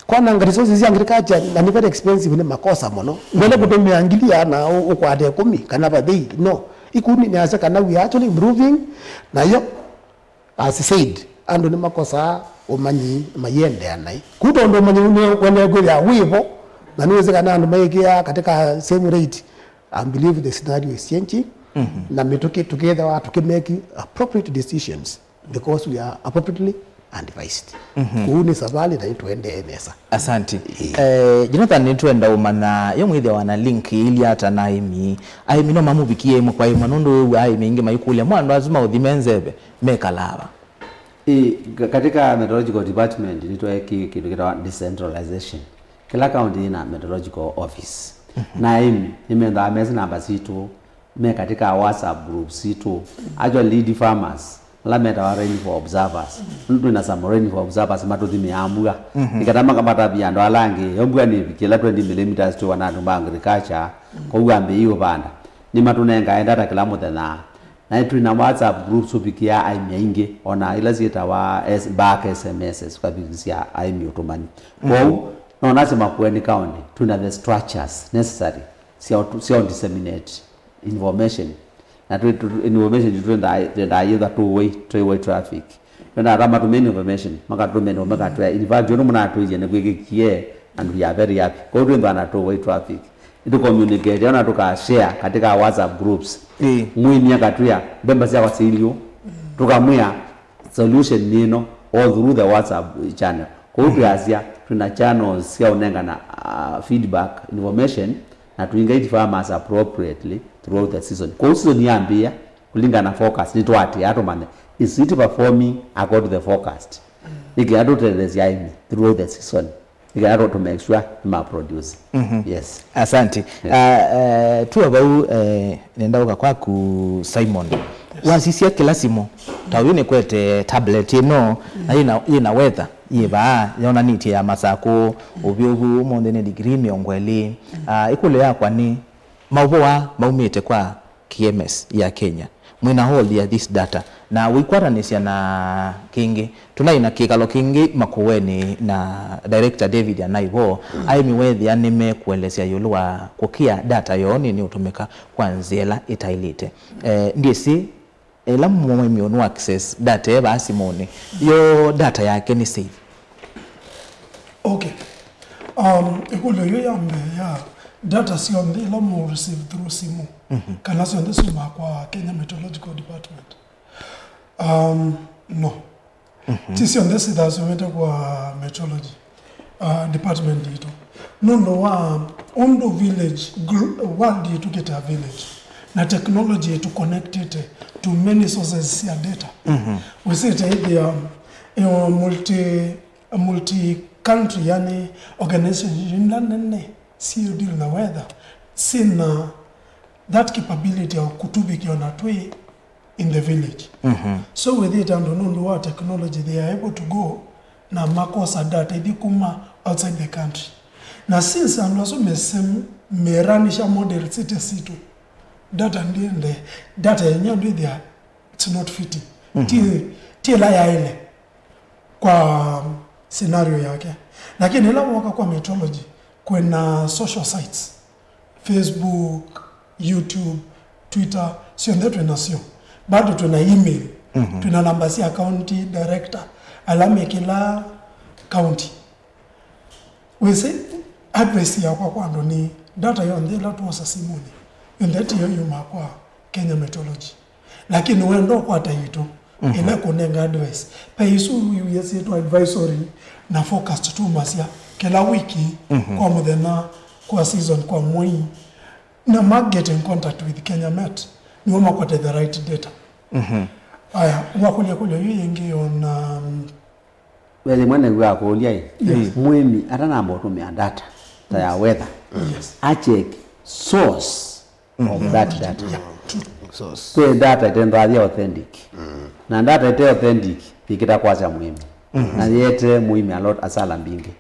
Kwananga resources sya agriculture na nĩ very expensive, nĩ makosa mũno. Ndwende kũtũmĩa ngili ya na ũ-, ũkwate ĩkũmi kana vathei, no. Ĩkũu nĩ nĩasya kana we are actually improving, nayo, as said, andũ nĩmakosaa ũmanyi mayĩendeea naĩ. Kũu tondũ ũmanyi ũũ nĩ wendee kwĩthĩa wĩvo, na nĩwĩsĩ kana andũ mayĩkĩaa katika same rate, I believe the scenario is changing, na mĩtũkĩ tũkĩthĩwa tũkĩmake appropriate decisions. Because we are appropriately advised. Kũu nĩ savalĩ na nĩtũendee nesa. Asante. Eh, Jonathan, nĩtwenda ũmanya yo mwĩthĩawa na link ĩilye ata na aĩmi? Aĩmi no mamũvikie ĩmwe kwa ĩmwe, nũndũ wĩw'a aĩmi aingĩ maikũlya, mo andũ asu maũthi me nzeve mekalaa va? Ĩ, ka-, katika meteorological department nĩtwaekie kĩndũ kĩtawa decentralization. Kĩla county yĩna meteorological office. Na aĩmi nĩmendaa mesĩ namba sitũ, me katika WhatsApp groups sitũ, actually lead farmers, ala metawa rainfall observers. Nũndũ twĩna some rainfall observers matũthimĩaa mbua. Nĩ kana makamatavya andũ ala angĩ, yo mbua nĩvikie ĩla twenty millimeters twĩwa na andũ ma agriculture, kwoou ambĩĩi ũvanda. Nĩmatũnengae data kĩla mũthenya. Na twĩna WhatsApp groups ũvikĩaa aĩmi aingĩ, ona ila syĩtawa S-, bulk S M Ss, ũkavikĩsya aĩmi ũtũmani. Kwoou, no nasye Makueni County, twĩna the structures necessary sya ũtu- sya disseminate information. Na twĩ- tu- information twendaa twendaa yĩtha two way, three way traffic. Twendaa ta matũmĩe information, makatũmĩe, makatwĩa, in fact, ũndũ mũnatwĩie nĩkwĩkĩkie, and we are very happy. Kwoou twĩthwa na two way traffic. Nĩtũcommunicate, ona tũkashare katika WhatsApp groups. Ĩĩ. Mũĩmi akatwĩa, mbemba syakwa syĩilyĩ ũũ. Tũkamwĩa, solution nĩ ĩno, all through the WhatsApp channel. Kwoou twĩasya, twĩna channels sya ũnengana, uh, feedback, information, na to engage farmers appropriately throughout the season. Kwoou season yambĩĩa, kũlingana na forecast, nĩtũatĩaa tũmanye, is it performing according to the forecast? Nĩkĩ tũtetheesya aĩmi throughout the season. Nĩkĩ tũ- to make sure nĩma produce. Yes. Asante. Yes. Ah, eh, tuwa vau, eh, nenda ũka kwaku, Simon. Wasisya kĩla simũ, ta ũyũ nĩkwete tablet ĩno, na yĩna, yĩna weather, yĩ vaa, yonanĩtye ya Masakũ, ũvyũvu ũmũnthĩ nĩ degree mĩongo ĩlĩ. Ah, ĩkũlyo yakwa nĩ, maũvoo aa maumĩte kwa K M S ya Kenya, mwĩna all ya this data, na ũikwatanĩsya na kĩngĩ, tũnaĩ na kĩkalo kĩngĩ Makueni na Director David Anaivo, aĩmi weethĩa nĩmekũelesya ĩũlũ wa kũkĩa data yoo nĩnĩũtũmĩka kwa nzĩa ĩla ĩtaĩlĩte. Eh, ndyĩsĩ, ĩla mũĩmi ũnũ access data e vaa simũnĩ, yo data yake nĩ safe? Okay. Um, ĩkũlyo yĩu ya mbee ya data syonthe ila mũ receive through simũ, kana syonthe syumaa kwa Kenya Meteorological Department? Um, no. Ti syonthe sithaa syumĩte kwa meteorology, uh, department yitũ. Nũndũ wa ũndũ village, gl- world yĩtũkĩte a village, na technology yĩtũ connectĩte to many sources sya data. Wĩsĩte ĩthĩa, um, multi multi country, yani organization ila nene syĩ deal na weather, syĩna that capability ya kũtũvikĩa ona twĩ in the village. So wĩthĩte andũ nũndũ wa technology, they are able to go na makosa data ithi kuma outside the country. Na since andũ asu mese meranisha model city situ, data ndiende, data yenye andũ ĩthĩa it's not fitting. Ti, ti ĩla yaĩle kwa scenario yake. Lakini ĩla woka kwa meteorology, kwĩna social sites, Facebook, YouTube, Twitter, syonthe twĩ nasyo. Bado twĩna email, twĩna namba sya county director, ala me kĩla county. Wĩsĩ, advice yakwa kwa andũ nĩ, data yonthe ĩla twosa simũnĩ, yonthe tiyo yumaa kwa Kenya Meteorology. Lakini wenda ũkwata yitũ, ĩla kũnenga advice. Pe isu iwia syĩtwa advisory na forecast tumasya kĩla wiki, kwa mũthenya, kwa season, kwa mwei. Na ma get in contact with Kenya Met, nĩo makwate the right data. Aya, wakũlya kũlya yu yĩngĩ ona, um, Ve yĩmwe nĩw'aa kũlya ĩ, mũĩmi atanamba ũtũmĩa data ta ya weather, a check source of that data. Kwĩ data ĩtendaa yĩ authentic, na data ĩte authentic yĩkĩta kwasya mũĩmi, na yĩete mũĩmi a lot asala mbingĩ.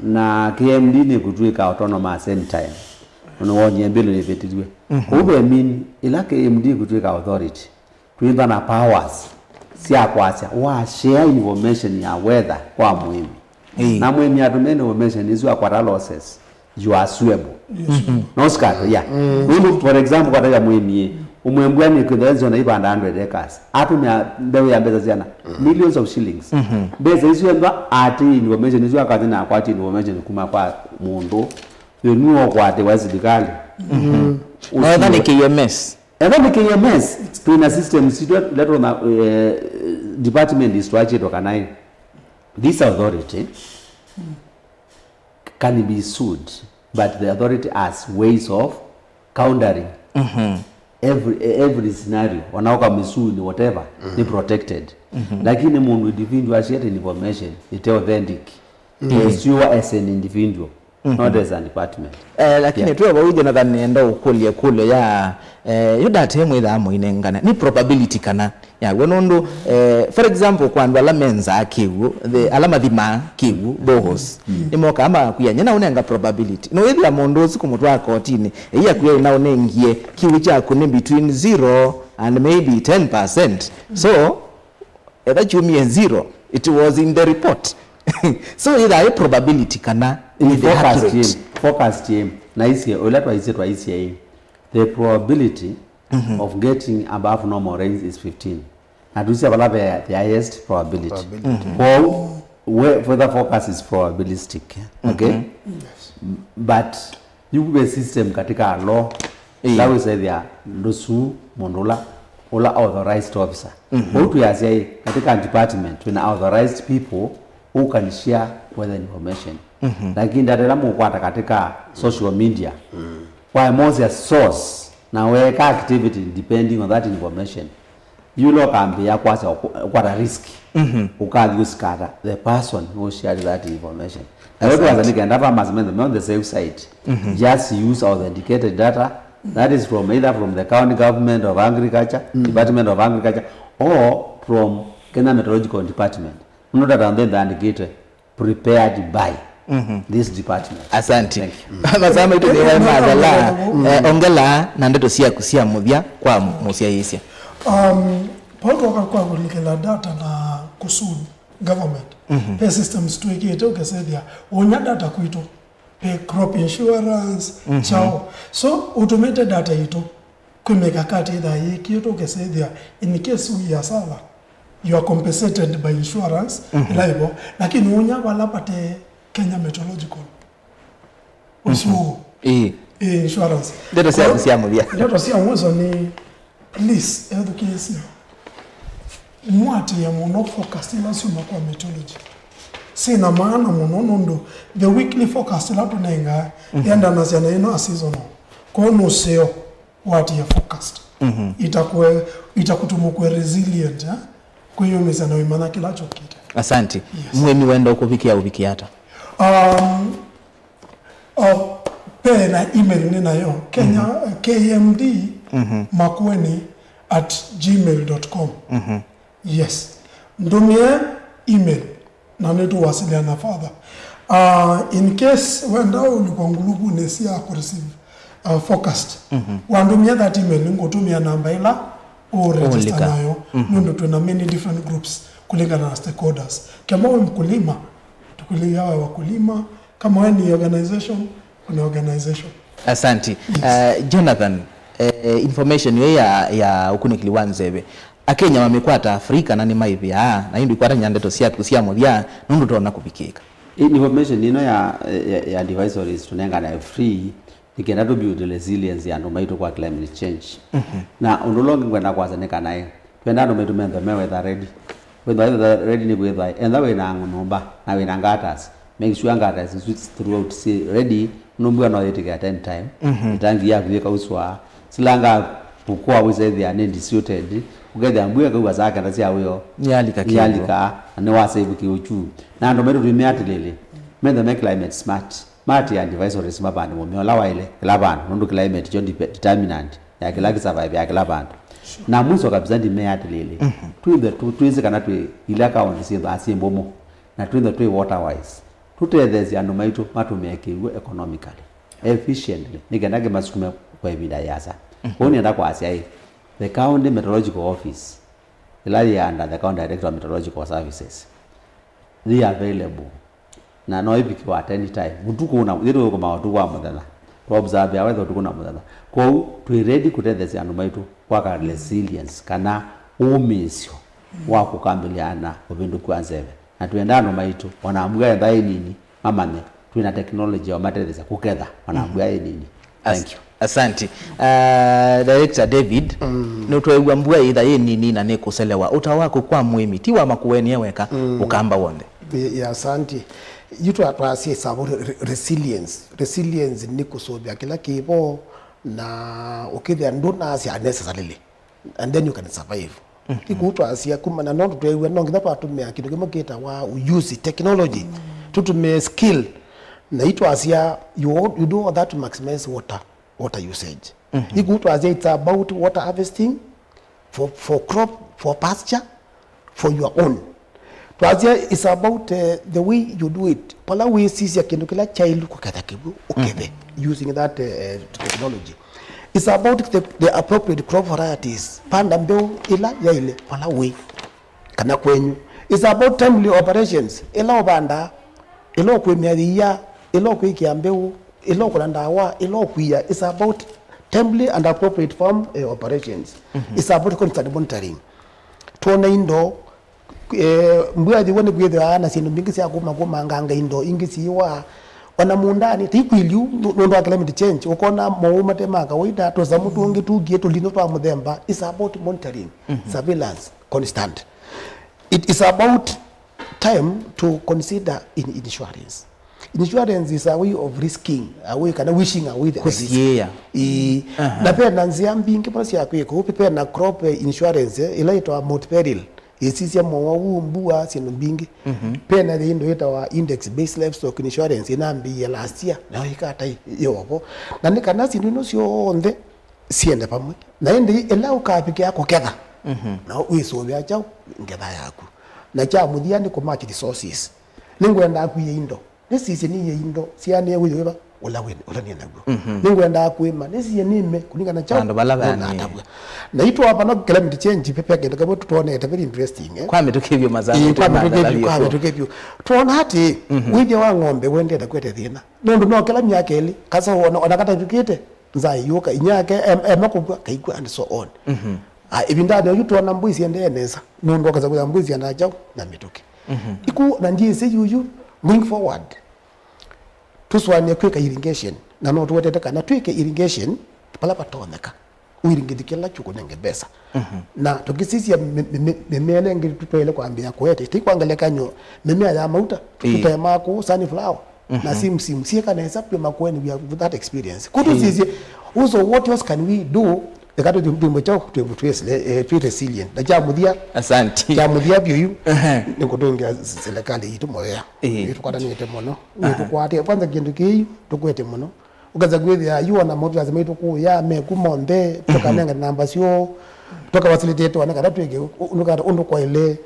Na K M D nĩkũtw'ĩka autonomous anytime, nĩwoonie mbĩlũ yĩvĩtĩtw'e. Kũu ve mean, ĩla K M D ĩkũtw'ĩka authority, twĩthwa na powers sya kwasya wa share information ya weather kwa mũĩmi. Ĩĩ. Na mũĩmi atũmĩe information ĩsu akwata losses, you are suable. No scatter, yeah. Nũndũ, for example, kwatavya mũĩmi ĩ, ũmwe mbua nĩ kwĩthwa nzona ivanda hundred acres. Atũmĩa mbeũ ya mbesa syana, millions of shillings. Mbesa isu ethwa atĩ information isu akatĩ na akwati information kuma kwa mũndũ, yo nĩwokwatĩwa silikali. Na etha nĩ K M S. Etha nĩ K M S, twĩna system sitũ ila tũna, eh, department is twachĩtwa kana ĩ, this authority can be sued, but the authority has ways of countering every, every scenario. Ona ũkamĩsue nĩ whatever, nĩ protected. Lakini mũndũ individual ashiate information ĩte authentic, ĩsiwa as an individual, not as a department. Eh, lakini twĩ vau, Jonathan, nĩenda ũkũlye kũlyo ya, eh, yu data ĩmwe ĩthaa mũinengane. Nĩ probability kana ya w'o nũndũ, eh, for example, kwa andũ ala menzaa kĩw'ũ, the, ala mathimaa kĩw'ũ, boreholes, nĩmokaa makwĩa, "Nyie naũnenga probability." No wĩthĩa mũndũ ũsu kũmũtwaa kotinĩ, ĩia kwĩa, "Naũnengie kĩw'ũ kyaku nĩ between zero and maybe ten percent." So, etha kyumie zero, it was in the report. So, ĩthaa ĩ probability kana in the forecast accurate. Forecast ĩ, naisye, ũla twaisye, twaisye ĩ, the probability of getting above normal range is fifteen. Na tuisye vala ve the highest probability. Probability. Kwoou, we-, weather forecast is probabilistic. Okay? But yu ve system katika law, ĩĩ, ĩla wĩsethĩa ndũsu mũndũ ũla, ũla authorized officer. Kwoou twĩasya ĩ, katika department, twĩna authorized people who can share weather information. Lakini data ĩla mũkwata katika social media, waemosya source, na weeka activity depending on that information, yu ũla ũkambĩĩa kwasya ũku-, ũkwata risk, ũkathi ũsikata the person who shared that information. Na wetu waza nĩ kenda farmers men, on the safe side, just use authenticated data that is from either from the county government of agriculture, Department of Agriculture, or from Kenya Meteorological Department. Nũndũ data nthĩ ndandĩkĩtwe prepared by this department. Asante. Thank you. Masaa maitũ nĩ mathala. Eh, ongela na ndeto syaku sya mũthya kwa mũsyaĩĩsya. Um, Paul, twoka kwa kũlikĩla data na kũsuni government. Pe systems twĩkĩte ũkesethĩa ũnya data kwitũ. Pe crop insurance, chao. So, ũtũmĩte data itũ. Kwĩ mikakati ĩthaa yĩkĩtwe ũkesethĩa, in case wĩ hasara, you are compensated by insurance, ĩla ĩvo. Lakini ũnya vala vate Kenya Meteorological. Ũsu. Ĩĩ. Ĩĩ, insurance. Ndeto syaku sya mũthya. Ndeto sya mwiso nĩ, please, ethukĩĩsya. Mwatĩe mũno forecast ila syuma kwa meteorology. Syĩna maana mũno nũndũ the weekly forecast ila tũnengaa, yendanasya na ĩno a seasonal. Kwoou nũseo. What your forecast? Itakwe, itakutuma kwe resilient, eh? Kwĩyũmĩsya na ũimanya kĩla kyũkĩte. Asante. Yes. Mũĩmi wenda ũkũvikĩa ũvikĩa ata? Um, uh, pe na email nĩ nayo, Kenya, K M D Makueni at gmail dot com. Yes. Ndũmĩe email na nĩtũwasiliana further. Uh, in case wenda ũlikwa ngulupunĩ sya kũreceive, uh, forecast, wandũmĩa that email, nĩngũtũmĩa namba ĩla ũregister nayo, nũndũ twĩna many different groups kũlingana na stakeholders. Kama we mkulima, tukuligawa wakulima. Kama we ni organization, kuna organization. Asanti. Yes. Uh, Jonathan, eh, information ĩyo ya, ya ũkunĩkĩli wa nzeve, Akenya mamĩkwata free kana nĩmaĩvĩaa? Na ĩndĩ kwatany'a ndeto syaku sya mũthya, nũndũ tona kũvikĩĩka. Information ĩno ya, ya, ya advisories tũnenganae free, nĩ kenda tũ build resilience ya andũ maitũ kwa climate change. Na ũndũ ũla ũngĩ ngwenda kwasya nĩ kana ĩ, twenda andũ maitũ menthe me weather ready. Wĩthwa weather ready nĩ kwĩthwa, entha wĩ na nyũmba na wĩ na gutters, make sure gutters isu throughout syĩ ready, nũndũ mbua no yĩtĩke at any time. Ĩtangi yaku yĩkauswa, silanga kũkũa wĩsethĩa nĩ diluted, ũkethĩa mbua ĩkaua saa kenda sya wĩoo, nĩyalika kĩw'ũ, nĩyalika, na nĩwasave kĩũkyu. Na andũ maitũ twĩmea atĩlĩlĩ, menthe me climate smart. Maatĩĩa advisories mavande mũmea ũla waĩle kĩla vandũ, nũndũ climate kyo depe-, determinant ya kĩla kĩsurvive ya kĩla vandũ. Sure. Na mwiso kabisa ndimea atĩlĩlĩ, twĩnthe tũ-, twĩsĩ kana twĩ ila county syĩthwaa syĩ mbũmũ, na twĩnthe twĩ water wise, tũtetheesye andũ maitũ matũmĩe kĩw'ũ economically, efficiently, nĩ kenda kĩmasukume kwa ĩvinda yĩasa. Kwoou nĩenda kwasya ĩ, the County Meteorological Office, ĩla yĩ under the County Director of Meteorological Services, yĩ available. Na no ĩvikĩwa at any time. Ũtukũ na, ithyĩ tũthũkũmaa ũtukũ wa mũthenya. Twa observe weather ũtukũ na mũthenya. Kwoou, twĩ ready kũtetheesya andũ maitũ kwaka resilience, kana ũmĩĩsyo wa kũkambĩlĩana na ũvĩndũku wa nzeve. Na twĩenda andũ maitũ, ona mbua ethwa ĩ nini, mamanye twĩna technology ya ũmatetheesya kũketha ona mbua ĩ nini. Thank you. Asanti. Uh, Director David, nĩtweew'a mbua yĩtha yĩ nini na nĩkũselewa. Ũtao waku kwa mũĩmi, ti wa Makueni e weka, ũkamba w'onthe? Ye-, ye, asanti. Yu twa-, twasya ĩsavo re-, re-, resilience. Resilience nĩ kũsũvĩa kĩla kĩvo na ũkĩthĩa ndũnasya unnecessarily. And then you can survive. Ti kũu twasya kumana nũndũ tweew'a no nginya twatũmĩa kĩndũ kĩmwe kĩtawa ujuzi, technology. Tũtũmĩe skill. Na itwasya you, you do all that to maximize water, water usage. Ti kũu twasya it's about water harvesting for, for crop, for pasture, for your own. Twasya it's about, uh, the way you do it. Pala wĩsisya kĩndũ kĩla kyaĩlu kũketha kĩw'ũ, ũkethe, using that, uh, technology. It's about the, the appropriate crop varieties. Panda mbeũ ĩla yaĩle vala wĩ, kana kwenyu. It's about timely operations. Ĩla ũvandaa, ĩla ũkwĩmĩa ĩia, ĩla ũkwĩkĩa mbeũ, ĩla ũkũna ndawa, ĩla ũkwia, it's about timely and appropriate farm, eh, operations. It's about constant monitoring. Twona indo, eh, mbua yĩthĩwa nĩ kwĩthĩwa na syĩndũ mbingĩ sya kuma kumanganga indo ingĩ siiwa. Ona mũũndanĩ, ti kwĩlyu, nũ-, nũndũ wa climate change, ũkona mowau mate ma kawaida, tũsamũ tũngĩ tũkie, tũlino twa mũthemba. It's about monitoring, surveillance, constant. It is about time to consider in insurance. Insurance is a way of risking away, kana wishing away the risk. Kũsiĩĩa. Ĩĩ. Aha. Na vena nzĩa mbingĩ vala sya kwĩka ũu, vena crop insurance, eh, ĩla ĩtawa multi-peril. Ĩsisya mowau, mbua, syĩndũ mbingĩ. Vena yĩ ĩndũ ĩtawa index based livestock insurance, ĩnambĩĩe last year, nayo ĩkatai yovo. Na nĩ kana syĩndũ ino syonthe siende vamwe. Na ĩndĩ ĩla ũkavikĩa kũketha, na wĩsũvĩa kyaũ ngetha yaku. Na kya mũthya nĩ kũmatch resources. Nĩngwenda kwia indo. Nĩsisye nĩie indo, sianĩe wĩthĩwe va, ũla wĩ, ũla nĩ naw'o. Nĩngwendaa kũĩma, nĩsisye nĩme, kũlingana kyaũ, vandũ vala veanĩe. Natavw'a. Na itwavana climate change, pe, pe kĩndũ kamwe tũtonete very interesting, eh? Kwa mĩtũkĩ vyũ masaa. Ĩĩ, maitũ kwa mĩtũkĩ vyũ, kwa mĩtũkĩ vyũ. Twona atĩ, wĩthĩa wa ng'ombe wendete kwete thĩna. Nũndũ no kĩla myaka ĩlĩ, kasa ona, ona katavikĩte, nzaa ĩyũka, inyake, em-, ema kũkw'a, kaikw'a, and so on. Ah, ĩvindanĩ oyu twona mbũi siendee nesa, nũndũ ũkasa kwĩtha mbũi siendaa kyaũ na mĩtũkĩ. Iku, na ndyĩsĩ yuyu, going forward, tũsũanĩe kwĩka irrigation, na no tũwetete kana twĩke irrigation vala vatonyeka. Ũiringĩthi kĩla kĩkũnenge mbesa. Na tũkĩsisya mĩ-, mĩ-, mĩ-, mĩmea ĩla ĩngĩ twaĩle kwambĩĩa kũete, ti kwa ngelekany'o, mĩmea ya mauta, ĩĩ, tũtema kũu, sunflower, na simsim, syĩka nesa vyũ Makueni, we have that experience. Kũu tũsisye, so what else can we do? Eka tũthi-, twĩmwe kyaũ, twĩ, twĩ, eh, twĩ resilient. Na kya mũthya, asante, kya mũthya vyũ yu, ehe, nĩ kũtũngĩa serikali yitũ mũvea. Ĩĩ. Nĩtũkwatanĩte mũno. Aha. Nĩtũkwatĩe, kwanza kĩndũ kĩu tũkwete mũno. Ũkesa kwĩthĩa yu ona mothiasi maitũ kũya, meku monthe, tũkanenga namba syoo, tũkawasilitate one kana twĩke ũ-, ũ-, nũkata ũndũ kwaĩle.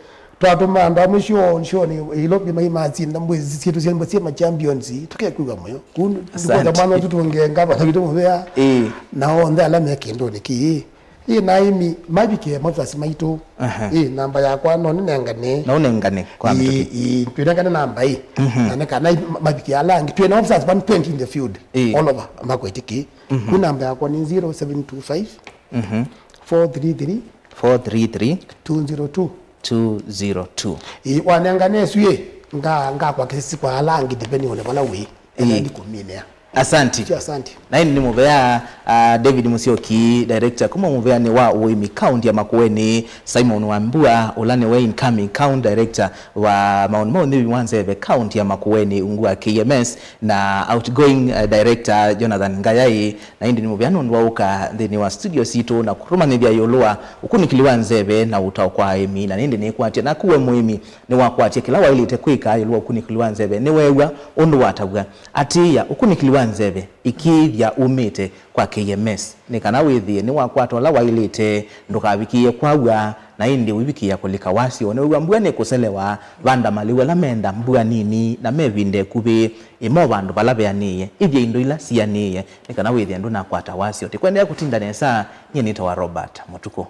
Twatũma andũ amwe shoo, shoo nĩ ilo maĩ masinda mbũi syitũ syĩ ma champions, tũkekwĩw'a mũyo. Kũu nĩ, asante, kwanza mwana ũsu tũngenga, bana witũ mũvea. Ĩĩ. Na onthe ala me kĩndũnĩ kĩĩ. Ĩ, na aĩmi mavikĩe mothiasi maitũ. Aha. Ĩ, namba yakwa no nĩnengane. No ũnengane kwa mĩtũkĩ. Ĩ, ĩ, twĩnengane namba ĩ. Na nĩ kana ma-, mavikĩe ala angĩ. Twĩ na officers vanu twenty in the field. Ĩ. All over Makueni kĩĩ. Ku namba yakwa nĩ zero seven two five, four three three, four three three, two zero two. Two zero two. Ĩ, wanengane ĩsu ĩ, nga-, ngakwakĩsya kwa ala angĩ depending on vala wĩ. Ĩ. Enda ndikũminĩa. Asante. Sio, asante. Na ĩndĩ nĩ mũvea, ah, David Musyoki, director kuma mũveanĩ wa ũĩmi kaunti ya Makueni, Simon Wambua, ũla nĩwe incoming county director wa maũndũ ma ũnyuvi wa nzeve kaunti ya Makueni, ungu wa K M S, na outgoing, eh, director Jonathan Ngayai. Na ĩndĩ nĩ mũvea nũndũ wa ũka nthĩnĩ wa studio sitũ na kũtũmanyĩthya ĩũlũ wa ũkunĩkĩli wa nzeve na ũtao kwa aĩmi. Na ĩndĩ nĩkwatya naku we mũĩmi nĩwakwatya kĩla waĩlĩte kwĩka ĩũlũ wa ũkunĩkĩli wa nzeve, nĩweew'a ũndũ watavw'a. Atĩĩa, ũkunĩkĩli wa nzeve, ĩkĩĩthya umĩte kwa K M S, nĩ kana wĩthĩe nĩwakwata ũla waĩlĩte, ndũkavikĩĩe kwaw'a, na ĩndĩ ũivikĩĩa kũlika wasyo. Nĩwĩw'a mbua nĩkũselewa, vanda malĩu ala menda mbua nini, na mevinde ĩkuvĩ, ĩma o vandũ vala veanĩĩe, ĩthya indo ila sianĩĩe, nĩ kana wĩthĩe ndũnakwata wasyo. Tĩkwendeea kũtinda nesa, nyie nĩtawa Robert Mũtukũ.